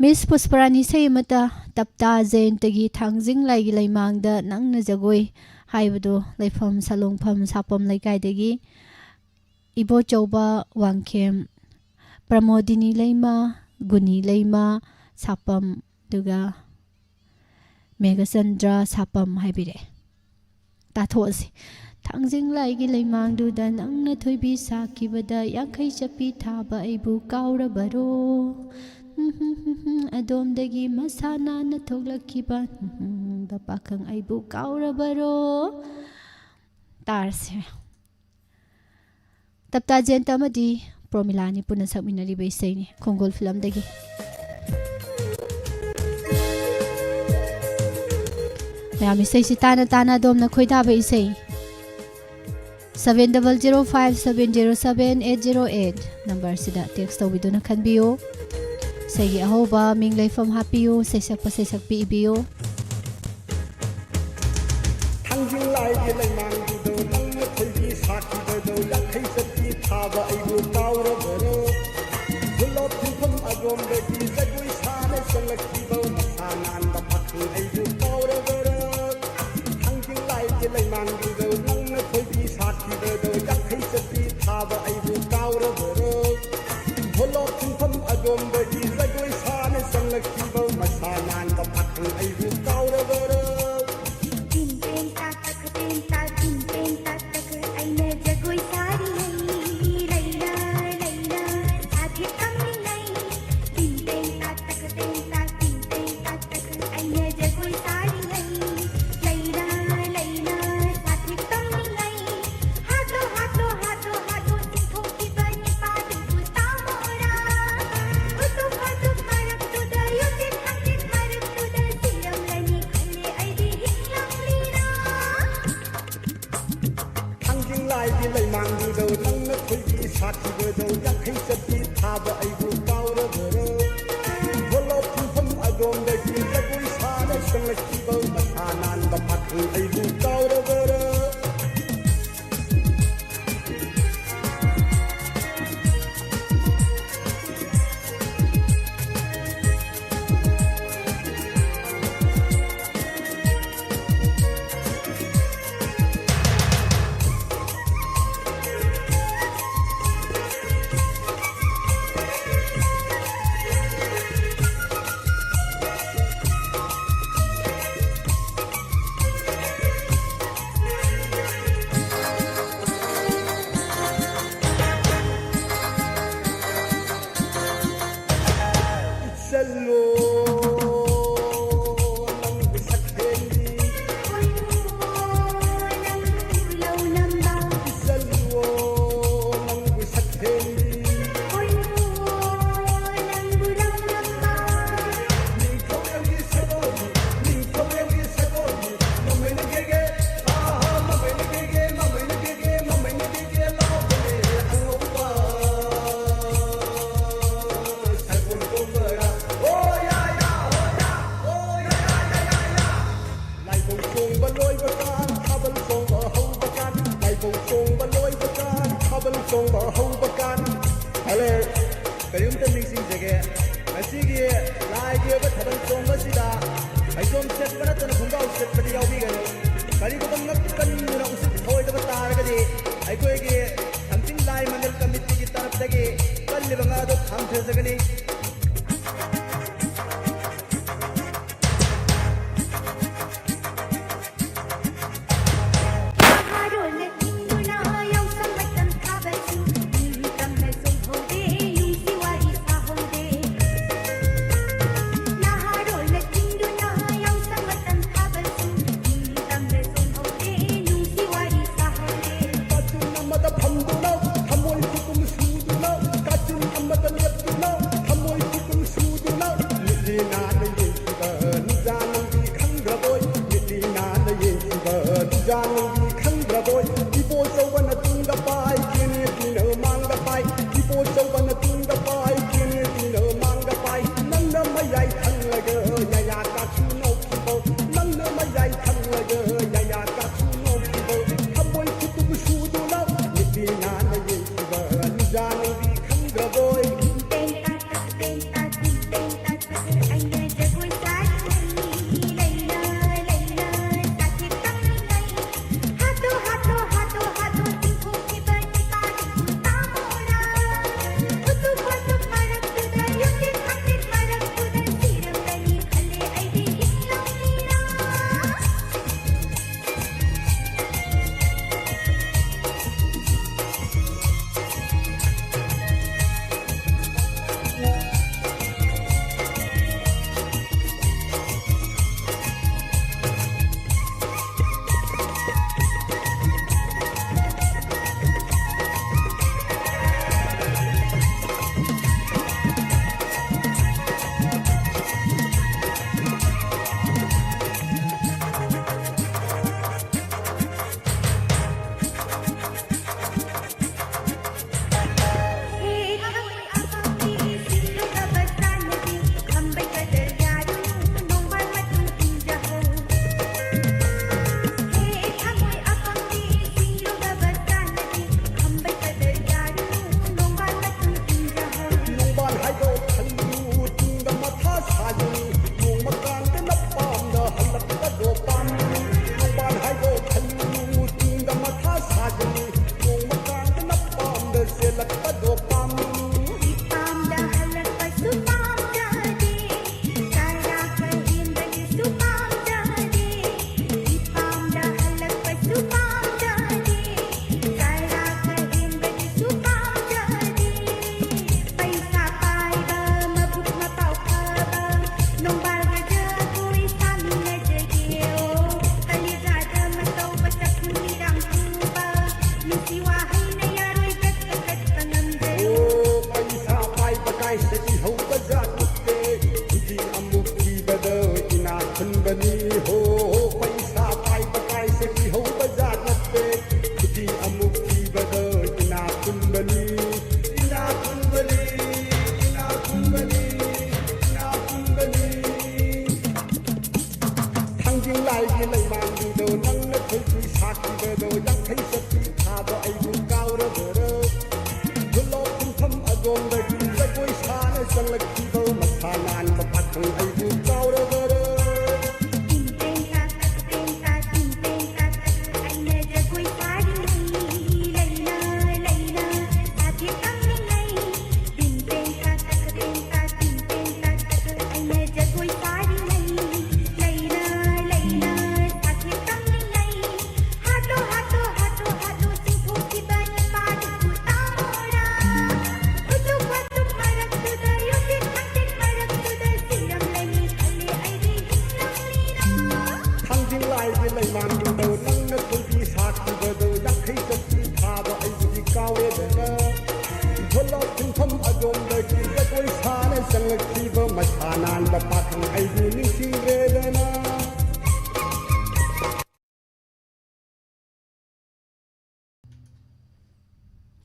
ꯃꯤꯁ ꯄꯨꯁꯄꯔꯥꯅꯤ ꯏꯁꯩ ꯑꯃꯠꯇ, ꯇꯞꯇꯥ ꯖꯌꯟꯇꯒꯤ ꯊꯥꯡꯖꯤꯡ ꯂꯥꯏꯒꯤ ꯂꯩꯃꯥꯡꯗ ꯅꯪꯅ ꯖꯒꯣꯏ ꯍꯥꯏꯕꯗꯣ, ꯂꯩꯐꯝ ꯁꯂꯣꯡꯐꯝ ꯁꯥꯄꯝ ꯂꯩꯀꯥꯏꯗꯒꯤ ꯏꯕꯣꯆꯧꯕ ꯋꯥꯡꯈꯦꯝ, ꯄ꯭ꯔꯃꯣꯗꯤꯅꯤ ꯂꯩꯃ, ꯒꯨꯅꯤ ꯂꯩꯃ ꯁꯥꯄꯝ, ꯑꯗꯨꯒ ꯃꯦꯘꯆꯟꯗ꯭ꯔ ꯁꯥꯄꯝ ꯍꯥꯏꯕꯤꯔꯛꯑꯦ꯫ ꯇꯥꯊꯣꯛꯑꯁꯤ꯫ ꯊꯥꯡꯖꯤꯡ ꯂꯥꯏꯒꯤ ꯂꯩꯃꯥꯡꯗꯨꯗ ꯅꯪꯅ ꯊꯣꯏꯕꯤ ꯁꯥꯈꯤꯕꯗ ꯌꯥꯡꯈꯩ ꯆꯠꯄꯤ ꯊꯥꯕ ꯑꯩꯕꯨ ꯀꯥꯎꯔꯕꯔꯣ? ꯑꯗꯣꯝꯗꯒꯤ ꯃꯁꯥ ꯅꯥꯟꯅ ꯊꯣꯛꯂꯛꯈꯤꯕ ꯄꯥꯈꯪ ꯑꯩꯕꯨ ꯀꯥꯎꯔꯕꯔꯣ? ꯇꯥꯔꯁꯦ꯫ ꯇꯞꯇꯥ ꯖꯌꯟꯇ ꯑꯃꯗꯤ ꯄ꯭ꯔꯣꯃꯤꯂꯥꯅꯤ ꯄꯨꯟꯅ ꯁꯛꯃꯤꯟꯅꯔꯤꯕ ꯏꯁꯩꯅꯤ, ꯈꯣꯡꯒꯨꯜ ꯐꯤꯂꯝꯗꯒꯤ꯫ ꯃꯌꯥꯝ, ꯏꯁꯩꯁꯤ ꯇꯥꯅ ꯇꯥꯅ ꯑꯗꯣꯝꯅ ꯈꯣꯏꯗꯥꯕ ꯏꯁꯩ seven double zero five seven zero seven eight zero eight ꯅꯝꯕꯔꯁꯤꯗ ꯇꯦꯛꯁ ꯇꯧꯕꯤꯗꯨꯅ ꯈꯟꯕꯤꯌꯨ꯫ ꯏꯁꯩꯒꯤ ꯑꯍꯧꯕ, ꯃꯤꯡ ꯂꯩꯐꯝ ꯍꯥꯞꯄꯤꯌꯨ, ꯁꯩꯁꯛꯄ ꯁꯩꯁꯛꯄꯤ ꯏꯕꯤꯌꯨ꯫ ꯊꯥꯡꯖꯤꯡ ꯂꯥꯏꯒꯤ ꯂꯩꯃꯥꯡꯗꯨꯗ ꯅꯪꯅ ꯊꯣꯏꯕꯤ ꯁꯥꯈꯤꯕꯗꯣ, ꯌꯥꯡꯈꯩ ꯆꯠꯄꯤ ꯊꯥꯕ ꯑꯩꯕꯨ ꯀꯥꯎꯔꯕꯔꯣ? ꯈꯨꯂꯣꯛ ꯊꯤꯡꯐꯝ ꯑꯗꯣꯝꯗꯒꯤ ꯖꯒꯣꯏ ꯁꯥꯅ ꯆꯪꯂꯛꯈꯤꯕ ꯃꯁꯥ ꯅꯥꯟꯕ ꯄꯥꯈꯪ ꯑꯩꯕꯨ ꯀꯥꯎꯔꯕꯔꯣ? ꯊꯥꯡꯖꯤꯡ ꯂꯥꯏꯒꯤ ꯂꯩꯃꯥꯡꯗꯨꯗ ꯅꯪꯅ ꯊꯣꯏꯕꯤ ꯁꯥꯈꯤꯕꯗꯣ, ꯌꯥꯡꯈꯩ ꯆꯠꯄꯤ ꯊꯥꯕ ꯑꯩꯕꯨ ꯀꯥꯎꯔꯕꯔꯣ? ꯈꯨꯂꯣꯛ ꯊꯤꯡꯐꯝ ꯑꯗꯣꯝꯗꯒꯤ ꯖꯒꯣꯏ ꯁꯥꯅ ꯆꯪꯂꯛꯈꯤꯕ ꯃꯁꯥ ꯅꯥꯟꯕ ꯄꯥꯈꯪ ꯑꯩꯕꯨ ꯀꯥꯎꯔꯕꯔꯣ? ꯇꯤꯟ ꯇꯦꯟ ꯇꯥ ꯇꯛ ꯇꯦꯟ ꯇꯥ ꯇꯤꯟ ꯇꯦꯟ ꯇꯥ ꯇꯛ ꯑꯩꯅ ꯖꯒꯣꯏ ꯁꯥꯔꯤꯉꯩ ꯂꯩꯔꯥ ꯂꯩꯔꯥ ꯁꯥꯊꯤ ꯇꯝꯂꯤꯉꯩ ꯇꯤꯟ ꯇꯦꯟ ꯇꯥ ꯇꯛ ꯇꯦꯟ ꯇꯥ ꯇꯤꯟ ꯇꯦꯟ ꯇꯥ ꯇꯛ ꯑꯩꯅ ꯖꯒꯣꯏ ꯁꯥꯔꯤꯉꯩ ꯂꯩꯔꯥ ꯂꯩꯔꯥ ꯁꯥꯊꯤ ꯇꯝꯂꯤꯉꯩ ꯍꯥꯠꯂꯣ ꯍꯥꯠꯂꯣ ꯍꯥꯠꯂꯣ ꯍꯥꯠꯂꯣ ꯆꯤꯡꯊꯣꯛꯈꯤꯕ ꯅꯤꯄꯥ ꯂꯩꯃꯥꯡꯗꯨꯗ ꯅꯪꯅ ꯈꯣꯏꯒꯤ ꯁꯥꯈꯤꯕꯗꯣ ꯌꯥꯡꯈꯩ ꯆꯠꯄꯤ ꯊꯥꯕ ꯑꯩꯕꯨ ꯀꯥꯎꯔꯕꯔꯣ? ꯚꯣꯂꯣ ꯐꯝꯐꯝ ꯑꯗꯣꯝꯗꯒꯤ ꯖꯒꯣꯏ ꯁꯥꯅ ꯆꯪꯂꯛꯈꯤꯕ ꯃꯁꯥ ꯅꯥꯟꯕ ꯄꯥꯈꯪ ꯑꯩꯕꯨ ꯀꯥꯎꯔꯕꯔꯣ? ꯆꯠꯂꯣ ꯅꯪꯕꯨ ꯁꯛꯍꯦꯟꯕꯤ꯫ ꯀꯣꯏꯔꯣ ꯅꯪꯕꯨ ꯂꯧꯅꯝꯕ꯫ ꯆꯠꯂꯣ ꯅꯪꯕꯨ ꯁꯛꯍꯦꯟꯕꯤ꯫ ꯀꯣꯏꯔꯣ ꯅꯪꯕꯨ ꯂꯧꯅꯝꯕ꯫ ꯅꯤꯡꯊꯧꯔꯦꯝꯕꯤ ꯁꯒꯣꯜ, ꯅꯤꯡꯊꯧꯔꯦꯝꯕꯤ ꯁꯒꯣꯜ, ꯃꯃꯩꯅ ꯒꯦꯒꯦ, ꯑꯥ, ꯃꯃꯩꯅ ꯒꯦꯒꯦ, ꯃꯃꯩꯅ ꯒꯦꯒꯦ, ꯃꯃꯩꯅ ꯒꯦꯒꯦ ꯂꯥꯎꯕꯅꯦ ꯑꯉꯧꯕ꯫ ꯂꯥꯏꯕꯧ ꯆꯣꯡꯕ ꯂꯣꯏꯕ ꯀꯥꯟ, ꯊꯥꯕꯜ ꯆꯣꯡꯕ ꯍꯧꯕ ꯀꯥꯟ, ꯂꯥꯏꯕꯧ ꯆꯣꯡꯕ ꯂꯣꯏꯕ ꯀꯥꯟ, ꯊꯥꯕꯜ ꯆꯣꯡꯕ ꯍꯧꯕ ꯀꯥꯟ꯫ ꯍꯜꯂꯣ, ꯀꯔꯤꯝꯇ ꯅꯤꯡꯁꯤꯡꯖꯒꯦ꯫ ꯉꯁꯤꯒꯤ ꯂꯥꯏꯒꯤ ꯑꯣꯏꯕ ꯊꯥꯕꯜ ꯆꯣꯡꯕꯁꯤꯗ ꯐꯩꯖꯣꯝ ꯁꯦꯠꯄ ꯅꯠꯇꯅ ꯈꯣꯡꯒ꯭ꯔꯥꯎ ꯁꯦꯠꯄꯗꯤ ꯌꯥꯎꯕꯤꯒꯅꯨ꯫ ꯀꯔꯤꯒꯨꯝꯕ ꯉꯛ ꯀꯟꯗꯨꯅ ꯎꯁꯤꯠ ꯊꯑꯣꯏꯗꯕ ꯇꯥꯔꯒꯗꯤ ꯑꯩꯈꯣꯏꯒꯤ ꯊꯥꯡꯖꯤꯡ ꯂꯥꯏ ꯃꯪꯒꯜ ꯀꯃꯤꯇꯤꯒꯤ ꯇꯔꯞꯇꯒꯤ ꯀꯜꯂꯤꯕ ꯉꯥꯗꯣ ꯊꯥꯡꯊꯖꯒꯅꯤ꯫ ꯅꯍꯥꯔꯣꯜꯅ ꯆꯤꯡꯗꯨꯅ ꯌꯥꯎꯁꯪ ꯃꯇꯝ ꯊꯥꯕꯁꯨ, ꯅꯤꯡꯇꯝꯅ ꯆꯣꯡꯍꯧꯗꯦ, ꯅꯨꯡꯁꯤ ꯋꯥꯔꯤ ꯁꯥꯍꯧꯗꯦ꯫ ꯅꯍꯥꯔꯣꯜꯅ ꯆꯤꯡꯗꯨꯅ ꯌꯥꯎꯁꯪ ꯃꯇꯝ ꯊꯥꯕꯁꯨ, ꯅꯤꯡꯇꯝꯅ ꯆꯣꯡꯍꯧꯗꯦ, ꯅꯨꯡꯁꯤ ꯋꯥꯔꯤ ꯁꯥꯍꯧꯗꯦ꯫ ꯀꯥꯆꯤꯟ ꯑꯃꯗ ꯐꯝꯗꯨꯅ, ꯊꯃꯣꯏ ꯈꯨꯇꯨꯝ ꯁꯨꯗꯨꯅ, ꯀꯥꯆꯤꯟ ꯑꯃꯗ ꯂꯦꯞꯇꯨꯅ, ꯊꯃꯣꯏ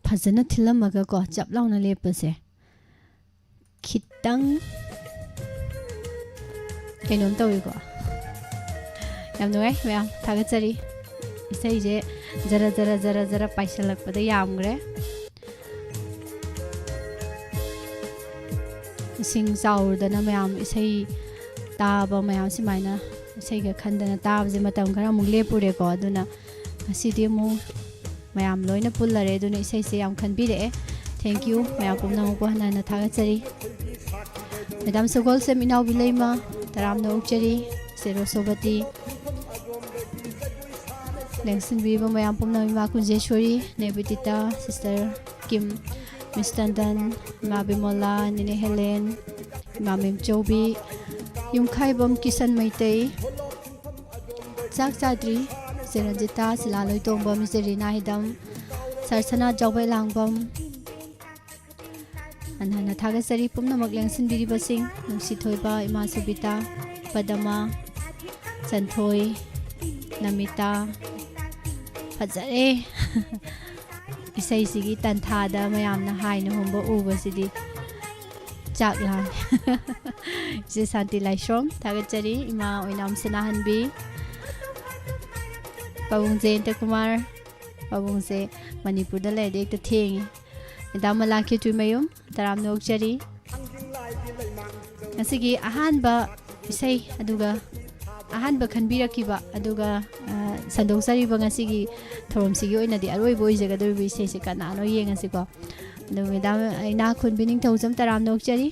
ꯐꯖꯅ ꯊꯤꯜꯂꯝꯃꯒꯀꯣ, ꯆꯞ ꯂꯥꯎꯅ ꯂꯦꯞꯄꯁꯦ꯫ ꯈꯤꯇꯪ ꯀꯩꯅꯣꯝ ꯇꯧꯋꯤꯀꯣ꯫ ꯌꯥꯝ ꯅꯨꯡꯉꯥꯏ ꯃꯌꯥꯝ, ꯊꯥꯒꯠꯆꯔꯤ꯫ ꯏꯁꯩꯁꯦ ꯖꯔ ꯖꯔ ꯖꯔ ꯖꯔ ꯄꯥꯏꯁꯜꯂꯛꯄꯗ ꯌꯥꯝꯈ꯭ꯔꯦ꯫ ꯏꯁꯤꯡ ꯆꯥꯎꯔꯨꯗꯅ ꯃꯌꯥꯝ ꯏꯁꯩ ꯇꯥꯕ ꯃꯌꯥꯝ ꯁꯨꯃꯥꯏꯅ ꯏꯁꯩꯒ ꯈꯟꯗꯅ ꯇꯥꯕꯁꯦ ꯃꯇꯝ ꯈꯔ ꯑꯃꯨꯛ ꯂꯦꯞꯄꯨꯔꯦꯀꯣ꯫ ꯑꯗꯨꯅ ꯉꯁꯤꯗꯤ ꯑꯃꯨꯛ ꯃꯌꯥꯝ ꯂꯣꯏꯅ ꯄꯨꯜꯂꯔꯦ꯫ ꯑꯗꯨꯅ ꯏꯁꯩꯁꯦ ꯌꯥꯝ ꯈꯟꯕꯤꯔꯛꯑꯦ꯫ Thank you ꯃꯌꯥꯝ ꯄꯨꯝꯅꯃꯛꯄꯨ ꯍꯟꯅ ꯍꯟꯅ ꯊꯥꯒꯠꯆꯔꯤ꯫ ꯃꯦꯗꯥꯝ ꯁꯒꯣꯜꯁꯦꯝ ꯏꯅꯥꯎꯕꯤ ꯂꯩꯃ ꯇꯔꯥꯝꯅ ꯑꯣꯛꯆꯔꯤ꯫ ꯁꯦꯔꯣ ꯁꯣꯕꯇꯤ ꯂꯦꯡꯁꯤꯟꯕꯤꯔꯤꯕ ꯃꯌꯥꯝ ꯄꯨꯝꯅꯃꯛ, ꯏꯃꯥ ꯀꯨꯟꯖꯦꯁꯣꯔꯤ, ꯅꯦꯕꯤꯗꯤꯇꯥ, ꯁꯤꯁꯇꯔ ꯀꯤꯝ, ꯃꯤꯁ ꯇꯟꯗꯟ, ꯏꯃꯥ ꯕꯤꯃꯣꯂꯥ, ꯅꯦꯅꯦ ꯍꯦꯂꯦꯟ, ꯏꯃꯥ ꯃꯦꯝꯆꯧꯕꯤ, ꯌꯨꯝꯈꯥꯏꯕꯝ ꯀꯤꯁꯟ ꯃꯩꯇꯩ, ꯆꯥꯛ ꯆꯥꯗ꯭ꯔꯤ, ꯆꯦ ꯔꯟꯖꯤꯇꯥ, ꯁꯤꯂꯥ ꯂꯣꯏꯇꯣꯡꯕꯝ, ꯆꯦ ꯔꯤꯅꯥ ꯍꯤꯗꯝ, ꯁꯥꯔ ꯁꯅꯥ ꯖꯥꯎꯕꯩ ꯂꯥꯡꯕꯝ, ꯍꯟꯅ ꯍꯟꯅ ꯊꯥꯒꯠꯆꯔꯤ ꯄꯨꯝꯅꯃꯛ ꯂꯦꯡꯁꯤꯟꯕꯤꯔꯤꯕꯁꯤꯡ, ꯅꯨꯡꯁꯤꯊꯣꯏꯕ, ꯏꯃꯥ ꯁꯨꯕꯤꯇꯥ, ꯄꯗꯃ, ꯆꯟꯊꯣꯏ, ꯅꯃꯤꯇꯥ꯫ ꯐꯖꯔꯦ꯫ ꯏꯁꯩꯁꯤꯒꯤ ꯇꯟꯊꯥꯗ ꯃꯌꯥꯝꯅ ꯍꯥꯏꯅ ꯍꯨꯝꯕ ꯎꯕꯁꯤꯗꯤ ꯆꯥꯛ ꯂꯥꯝꯃꯦ꯫ ꯏꯆꯦ ꯁꯥꯟꯇꯤ ꯂꯥꯏꯁ꯭ꯔꯣꯝ ꯊꯥꯒꯠꯆꯔꯤ, ꯏꯃꯥ ꯑꯣꯏꯅꯥꯝ ꯁꯅꯥꯍꯟꯕꯤ, ꯄꯥꯕꯨꯡ ꯖꯌꯟꯇ ꯀꯨꯃꯥꯔ꯫ ꯄꯥꯕꯨꯡꯁꯦ ꯃꯅꯤꯄꯨꯔꯗ ꯂꯩꯔꯗꯤ ꯍꯦꯛꯇ ꯊꯦꯡꯉꯤ꯫ ꯃꯦꯗꯥꯝ ꯃꯂꯥ ꯈꯦꯇ꯭ꯔꯤꯃꯌꯨꯝ ꯇꯔꯥꯝꯅ ꯑꯣꯛꯆꯔꯤ꯫ ꯉꯁꯤꯒꯤ ꯑꯍꯥꯟꯕ ꯏꯁꯩ, ꯑꯗꯨꯒ ꯑꯍꯥꯟꯕ ꯈꯟꯕꯤꯔꯛꯈꯤꯕ, ꯑꯗꯨꯒ, ꯑ, ꯁꯟꯗꯣꯛꯆꯔꯤꯕ ꯉꯁꯤꯒꯤ ꯊꯧꯔꯝꯁꯤꯒꯤ ꯑꯣꯏꯅꯗꯤ ꯑꯔꯣꯏꯕ ꯑꯣꯏꯖꯒꯗꯧꯔꯤꯕ ꯏꯁꯩꯁꯦ ꯀꯅꯥꯅꯣ ꯌꯦꯡꯉꯁꯤꯀꯣ꯫ ꯑꯗꯨ ꯃꯦꯗꯥꯝ ꯏꯅꯥꯈꯨꯟꯕꯤ ꯅꯤꯡꯊꯧꯖꯝ ꯇꯔꯥꯝꯅ ꯑꯣꯛꯆꯔꯤ꯫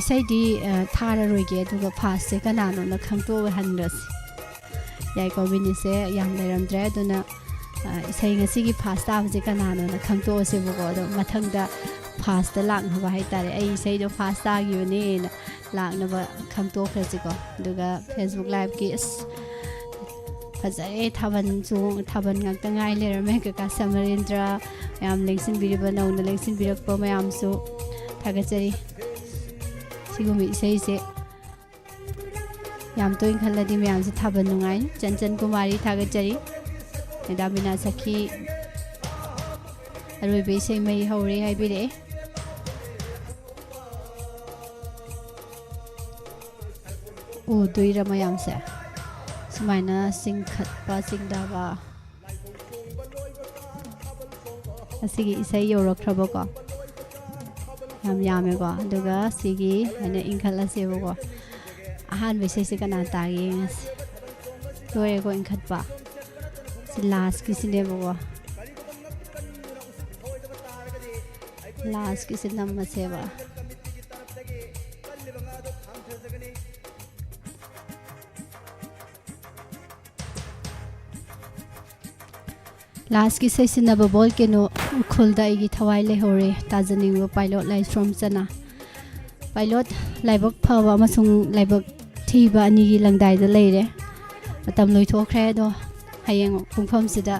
ꯏꯁꯩꯗꯤ, ꯑ, ꯊꯥꯔꯔꯣꯏꯒꯦ, ꯑꯗꯨꯒ ꯐꯥꯔꯁꯁꯦ ꯀꯅꯥꯅꯣꯅ ꯈꯪꯇꯣꯛꯑꯒ ꯍꯟꯈ꯭ꯔꯁꯤ꯫ ꯌꯥꯏꯀꯣ, ꯃꯤꯅꯤꯠꯁꯦ ꯌꯥꯝ ꯂꯩꯔꯝꯗ꯭ꯔꯦ, ꯑꯗꯨꯅ, ꯑ, ꯏꯁꯩ ꯉꯁꯤꯒꯤ ꯐꯥꯔꯁ ꯇꯥꯕꯁꯦ ꯀꯅꯥꯅꯣꯅ ꯈꯪꯇꯣꯛꯑꯁꯦꯕꯀꯣ꯫ ꯑꯗꯣ ꯃꯊꯪꯗ ꯐꯥꯔꯁꯇ ꯂꯥꯛꯅꯕ ꯍꯥꯏꯇꯥꯔꯦ, ꯑꯩ ꯏꯁꯩꯗꯣ ꯐꯥꯔꯁ ꯇꯥꯈꯤꯕꯅꯦꯅ ꯂꯥꯛꯅꯕ ꯈꯪꯇꯣꯛꯈ꯭ꯔꯁꯤꯀꯣ꯫ ꯑꯗꯨꯒ Facebook Liveꯀꯤ, ꯑꯁ, ꯐꯖꯔꯦ, ꯊꯥꯕꯜ ꯆꯣꯡ-, ꯊꯥꯕꯜ ꯉꯥꯛꯇ ꯉꯥꯏ ꯂꯩꯔꯝꯃꯦ꯫ ꯀꯀꯥ ꯁꯃꯔꯦꯟꯗ꯭ꯔ ꯃꯌꯥꯝ ꯂꯦꯡꯁꯤꯟꯕꯤꯔꯤꯕ, ꯅꯧꯅ ꯂꯦꯡꯁꯤꯟꯕꯤꯔꯛꯄ ꯃꯌꯥꯝꯁꯨ ꯊꯥꯒꯠꯆꯔꯤ꯫ ꯁꯤꯒꯨꯝꯕ ꯏꯁꯩꯁꯦ ꯌꯥꯝ ꯇꯣꯏꯅ ꯈꯜꯂꯗꯤ ꯃꯌꯥꯝꯁꯦ ꯊꯥꯕꯜ ꯅꯨꯡꯉꯥꯏ꯫ ꯆꯟꯆꯟ ꯀꯨꯃꯥꯔꯤ ꯊꯥꯒꯠꯆꯔꯤ꯫ ꯃꯦꯗꯥꯝ ꯕꯤꯅꯥ ꯁꯈꯤ ꯑꯔꯣꯏꯕ ꯏꯁꯩ ꯃꯩ ꯍꯧꯔꯦ ꯍꯥꯏꯕꯤꯔꯛꯑꯦ꯫ ꯎꯗꯣꯏꯔ ꯃꯌꯥꯝꯁꯦ? ꯁꯨꯃꯥꯏꯅ ꯆꯤꯡꯈꯠꯄ, ꯆꯤꯡꯊꯕ꯫ ꯑꯁꯤꯒꯤ ꯏꯁꯩ ꯌꯧꯔꯛꯈ꯭ꯔꯕꯀꯣ꯫ ꯌꯥꯝ ꯌꯥꯝꯃꯦꯀꯣ꯫ ꯑꯗꯨꯒ ꯁꯤꯒꯤ ꯍꯥꯏꯅ ꯏꯟꯈꯠꯂꯁꯦꯕꯀꯣ꯫ ꯑꯍꯥꯟꯕ ꯏꯁꯩꯁꯦ ꯀꯅꯥ ꯇꯥꯒꯦ ꯌꯦꯡꯉꯁꯤ꯫ ꯂꯣꯏꯔꯦꯀꯣ ꯏꯟꯈꯠꯄ꯫ ꯁꯤ ꯂꯥꯁꯀꯤꯁꯤꯅꯦꯕꯀꯣ꯫ ꯂꯥꯁꯀꯤꯁꯦ ꯅꯝꯃꯁꯦꯕ꯫ ꯂꯥꯁꯀꯤ ꯏꯁꯩ ꯁꯤꯟꯅꯕ ꯕꯣꯜ ꯀꯩꯅꯣ ꯎꯈ꯭ꯔꯨꯜꯗ ꯑꯩꯒꯤ ꯊꯋꯥꯏ ꯂꯩꯍꯧꯔꯦ꯫ ꯇꯥꯖꯅꯤꯡꯕ ꯄꯥꯏꯂꯣꯠ ꯂꯥꯏꯁ꯭ꯔꯣꯝ ꯆꯅꯥ꯫ ꯄꯥꯏꯂꯣꯠ ꯂꯥꯏꯕꯛ ꯐꯕ ꯑꯃꯁꯨꯡ ꯂꯥꯏꯕꯛ ꯊꯤꯕ ꯑꯅꯤꯒꯤ ꯂꯪꯗꯥꯏꯗ ꯂꯩꯔꯦ꯫ ꯃꯇꯝ ꯂꯣꯏꯊꯣꯛꯈ꯭ꯔꯦ, ꯑꯗꯣ ꯍꯌꯦꯡ ꯄꯨꯡꯐꯝꯁꯤꯗ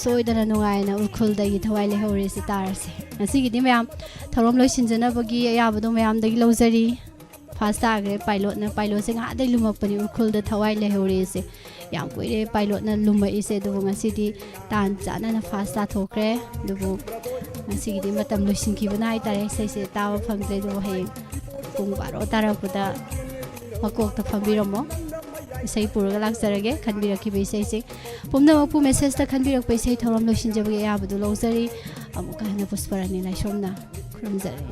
ꯁꯣꯏꯗꯅ ꯅꯨꯡꯉꯥꯏꯅ ꯎꯈ꯭ꯔꯨꯜꯗ ꯑꯩꯒꯤ ꯊꯋꯥꯏ ꯂꯩꯍꯧꯔꯦ ꯁꯤ ꯇꯥꯔꯁꯦ꯫ ꯉꯁꯤꯒꯤꯗꯤ ꯃꯌꯥꯝ ꯊꯧꯔꯝ ꯂꯣꯏꯁꯤꯟꯖꯅꯕꯒꯤ ꯑꯌꯥꯕꯗꯣ ꯃꯌꯥꯝꯗꯒꯤ ꯂꯧꯖꯔꯤ꯫ ꯐꯥꯁ ꯇꯥꯈ꯭ꯔꯦ ꯄꯥꯏꯂꯣꯠꯅ꯫ ꯄꯥꯏꯂꯣꯠꯁꯦ ꯉꯥꯏꯍꯥꯛꯇꯩ ꯂꯨꯝꯃꯛꯄꯅꯤ ꯎꯈ꯭ꯔꯨꯜꯗ ꯊꯋꯥꯏ ꯂꯩꯍꯧꯔꯦꯁꯦ꯫ ꯌꯥꯝ ꯀꯨꯏꯔꯦ ꯄꯥꯏꯂꯣꯠꯅ ꯂꯨꯝꯃꯛꯏꯁꯦ, ꯑꯗꯨꯕꯨ ꯉꯁꯤꯗꯤ ꯇꯥꯟ ꯆꯥꯅꯅ ꯐꯥꯁ ꯇꯥꯊꯣꯛꯈ꯭ꯔꯦ꯫ ꯑꯗꯨꯕꯨ ꯉꯁꯤꯒꯤꯗꯤ ꯃꯇꯝ ꯂꯣꯏꯁꯤꯟꯈꯤꯕꯅ ꯍꯥꯏꯇꯥꯔꯦ, ꯏꯁꯩꯁꯦ ꯇꯥꯕ ꯐꯪꯗ꯭ꯔꯦ꯫ ꯑꯗꯨꯕꯨ ꯍꯌꯦꯡ ꯄꯨꯡ ꯕꯥꯔꯣ ꯇꯥꯔꯛꯄꯗ ꯃꯀꯣꯛꯇ ꯐꯝꯕꯤꯔꯝꯃꯣ꯫ ꯏꯁꯩ ꯄꯨꯔꯒ ꯂꯥꯛꯆꯔꯒꯦ, ꯈꯟꯕꯤꯔꯛꯈꯤꯕ ꯏꯁꯩꯁꯦ꯫ ꯄꯨꯝꯅꯃꯛꯄꯨ ꯃꯦꯁꯦꯖꯇ ꯈꯟꯕꯤꯔꯛꯄ ꯏꯁꯩ ꯊꯧꯔꯝ ꯂꯣꯏꯁꯤꯟꯖꯕꯒꯤ ꯑꯌꯥꯕꯗꯨ ꯂꯧꯖꯔꯤ꯫ ꯑꯃꯨꯛꯀ ꯍꯟꯅ ꯄꯨꯁꯄꯔꯥꯅꯤ ꯂꯥꯏꯁ꯭ꯔꯣꯝꯅ ꯈꯨꯔꯨꯝꯖꯔꯤ꯫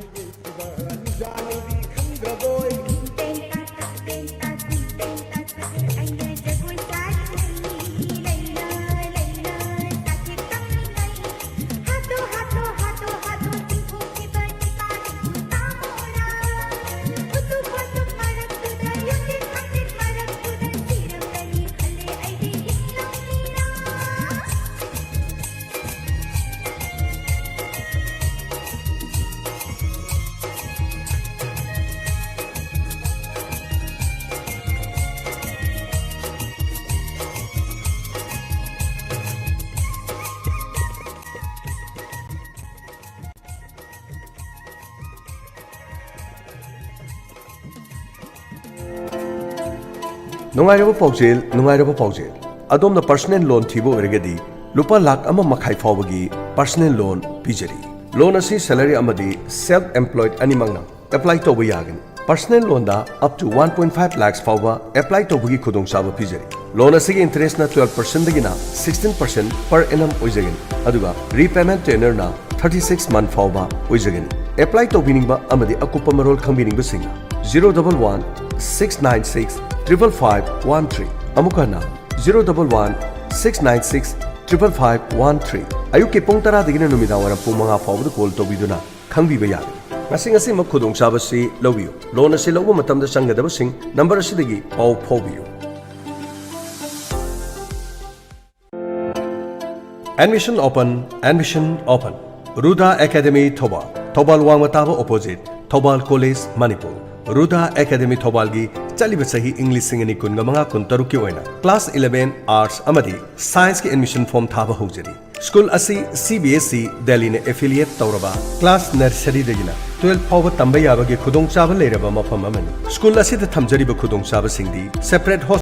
ꯅꯨꯡꯉꯥꯏꯔꯕ ꯄꯥꯎꯖꯦꯜ, ꯅꯨꯡꯉꯥꯏꯔꯕ ꯄꯥꯎꯖꯦꯜ꯫ ꯑꯗꯣꯝꯅ personal loan ꯊꯤꯕ ꯑꯣꯏꯔꯒꯗꯤ ꯂꯨꯄꯥ ꯂꯥꯈ ꯑꯃ ꯃꯈꯥꯏ ꯐꯥꯎꯕꯒꯤ personal loan ꯄꯤꯖꯔꯤ꯫ Loan ꯑꯁꯤ salary ꯑꯃꯗꯤ self employed ꯑꯅꯤꯃꯛꯅ apply ꯇꯧꯕ ꯌꯥꯒꯅꯤ꯫ Personal loanꯗ up to one point five lakhs ꯐꯥꯎꯕ apply ꯇꯧꯕꯒꯤ ꯈꯨꯗꯣꯡꯆꯥꯕ ꯄꯤꯖꯔꯤ꯫ Loan ꯑꯁꯤꯒꯤ interestꯅ twelve percentꯗꯒꯤꯅ sixteen percent per annum ꯑꯣꯏꯖꯒꯅꯤ, ꯑꯗꯨꯒ repayment tenureꯅ thirty six month ꯐꯥꯎꯕ ꯑꯣꯏꯖꯒꯅꯤ꯫ Apply ꯇꯧꯕꯤꯅꯤꯡꯕ ꯑꯃꯗꯤ ꯑꯀꯨꯞꯄ ꯃꯔꯣꯜ ꯈꯪꯕꯤꯅꯤꯡꯕꯁꯤꯡꯅ zero double one six nine six triple five one three, ꯑꯃꯨꯛ ꯍꯟꯅ zero double one six nine six triple five one three꯫ ꯑꯌꯨꯛꯀꯤ ꯄꯨꯡ ꯇꯔꯥꯗꯒꯤꯅ ꯅꯨꯃꯤꯗꯥꯡ ꯋꯥꯏꯔꯝ ꯄꯨꯡ ꯃꯉꯥ ꯐꯥꯎꯕꯗ call ꯇꯧꯕꯤꯗꯨꯅ ꯈꯪꯕꯤꯕ ꯌꯥꯒꯅꯤ꯫ ꯉꯁꯤ ꯉꯁꯤꯃꯛ ꯈꯨꯗꯣꯡꯆꯥꯕꯁꯤ ꯂꯧꯕꯤꯌꯨ꯫ Loan ꯑꯁꯤ ꯂꯧꯕ ꯃꯇꯝꯗ ꯆꯪꯒꯗꯕꯁꯤꯡ number ꯑꯁꯤꯗꯒꯤ ꯄꯥꯎ ꯐꯥꯎꯕꯤꯌꯨ꯫ Admission open, admission open꯫ Ruda academy Thoubal, Thoubal ꯋꯥꯡꯃ ꯇꯥꯕ opposite, Thoubal college, Manipur. Ruda academy ꯊꯧꯕꯥꯜꯒꯤ ꯆꯠꯂꯤꯕ ꯆꯍꯤ ꯏꯪ ꯂꯤꯁꯤꯡ ꯑꯅꯤ ꯀꯨꯟꯒ ꯃꯉꯥ ꯀꯨꯟꯇꯔꯨꯛꯀꯤ ꯑꯣꯏꯅ class eleven arts ꯑꯃꯗꯤ scienceꯀꯤ admission form ꯊꯥꯕ ꯍꯧꯖꯔꯤ꯫ School ꯑꯁꯤ C B S E Delhiꯅ affiliate ꯇꯧꯔꯕ class nurseryꯗꯒꯤꯅ twelve ꯐꯥꯎꯕ ꯇꯝꯕ ꯌꯥꯕꯒꯤ ꯈꯨꯗꯣꯡꯆꯥꯕ ꯂꯩꯔꯕ ꯃꯐꯝ ꯑꯃꯅꯤ꯫ School ꯑꯁꯤꯗ ꯊꯝꯖꯔꯤꯕ ꯈꯨꯗꯣꯡꯆꯥꯕꯁꯤꯡꯗꯤ separate hostel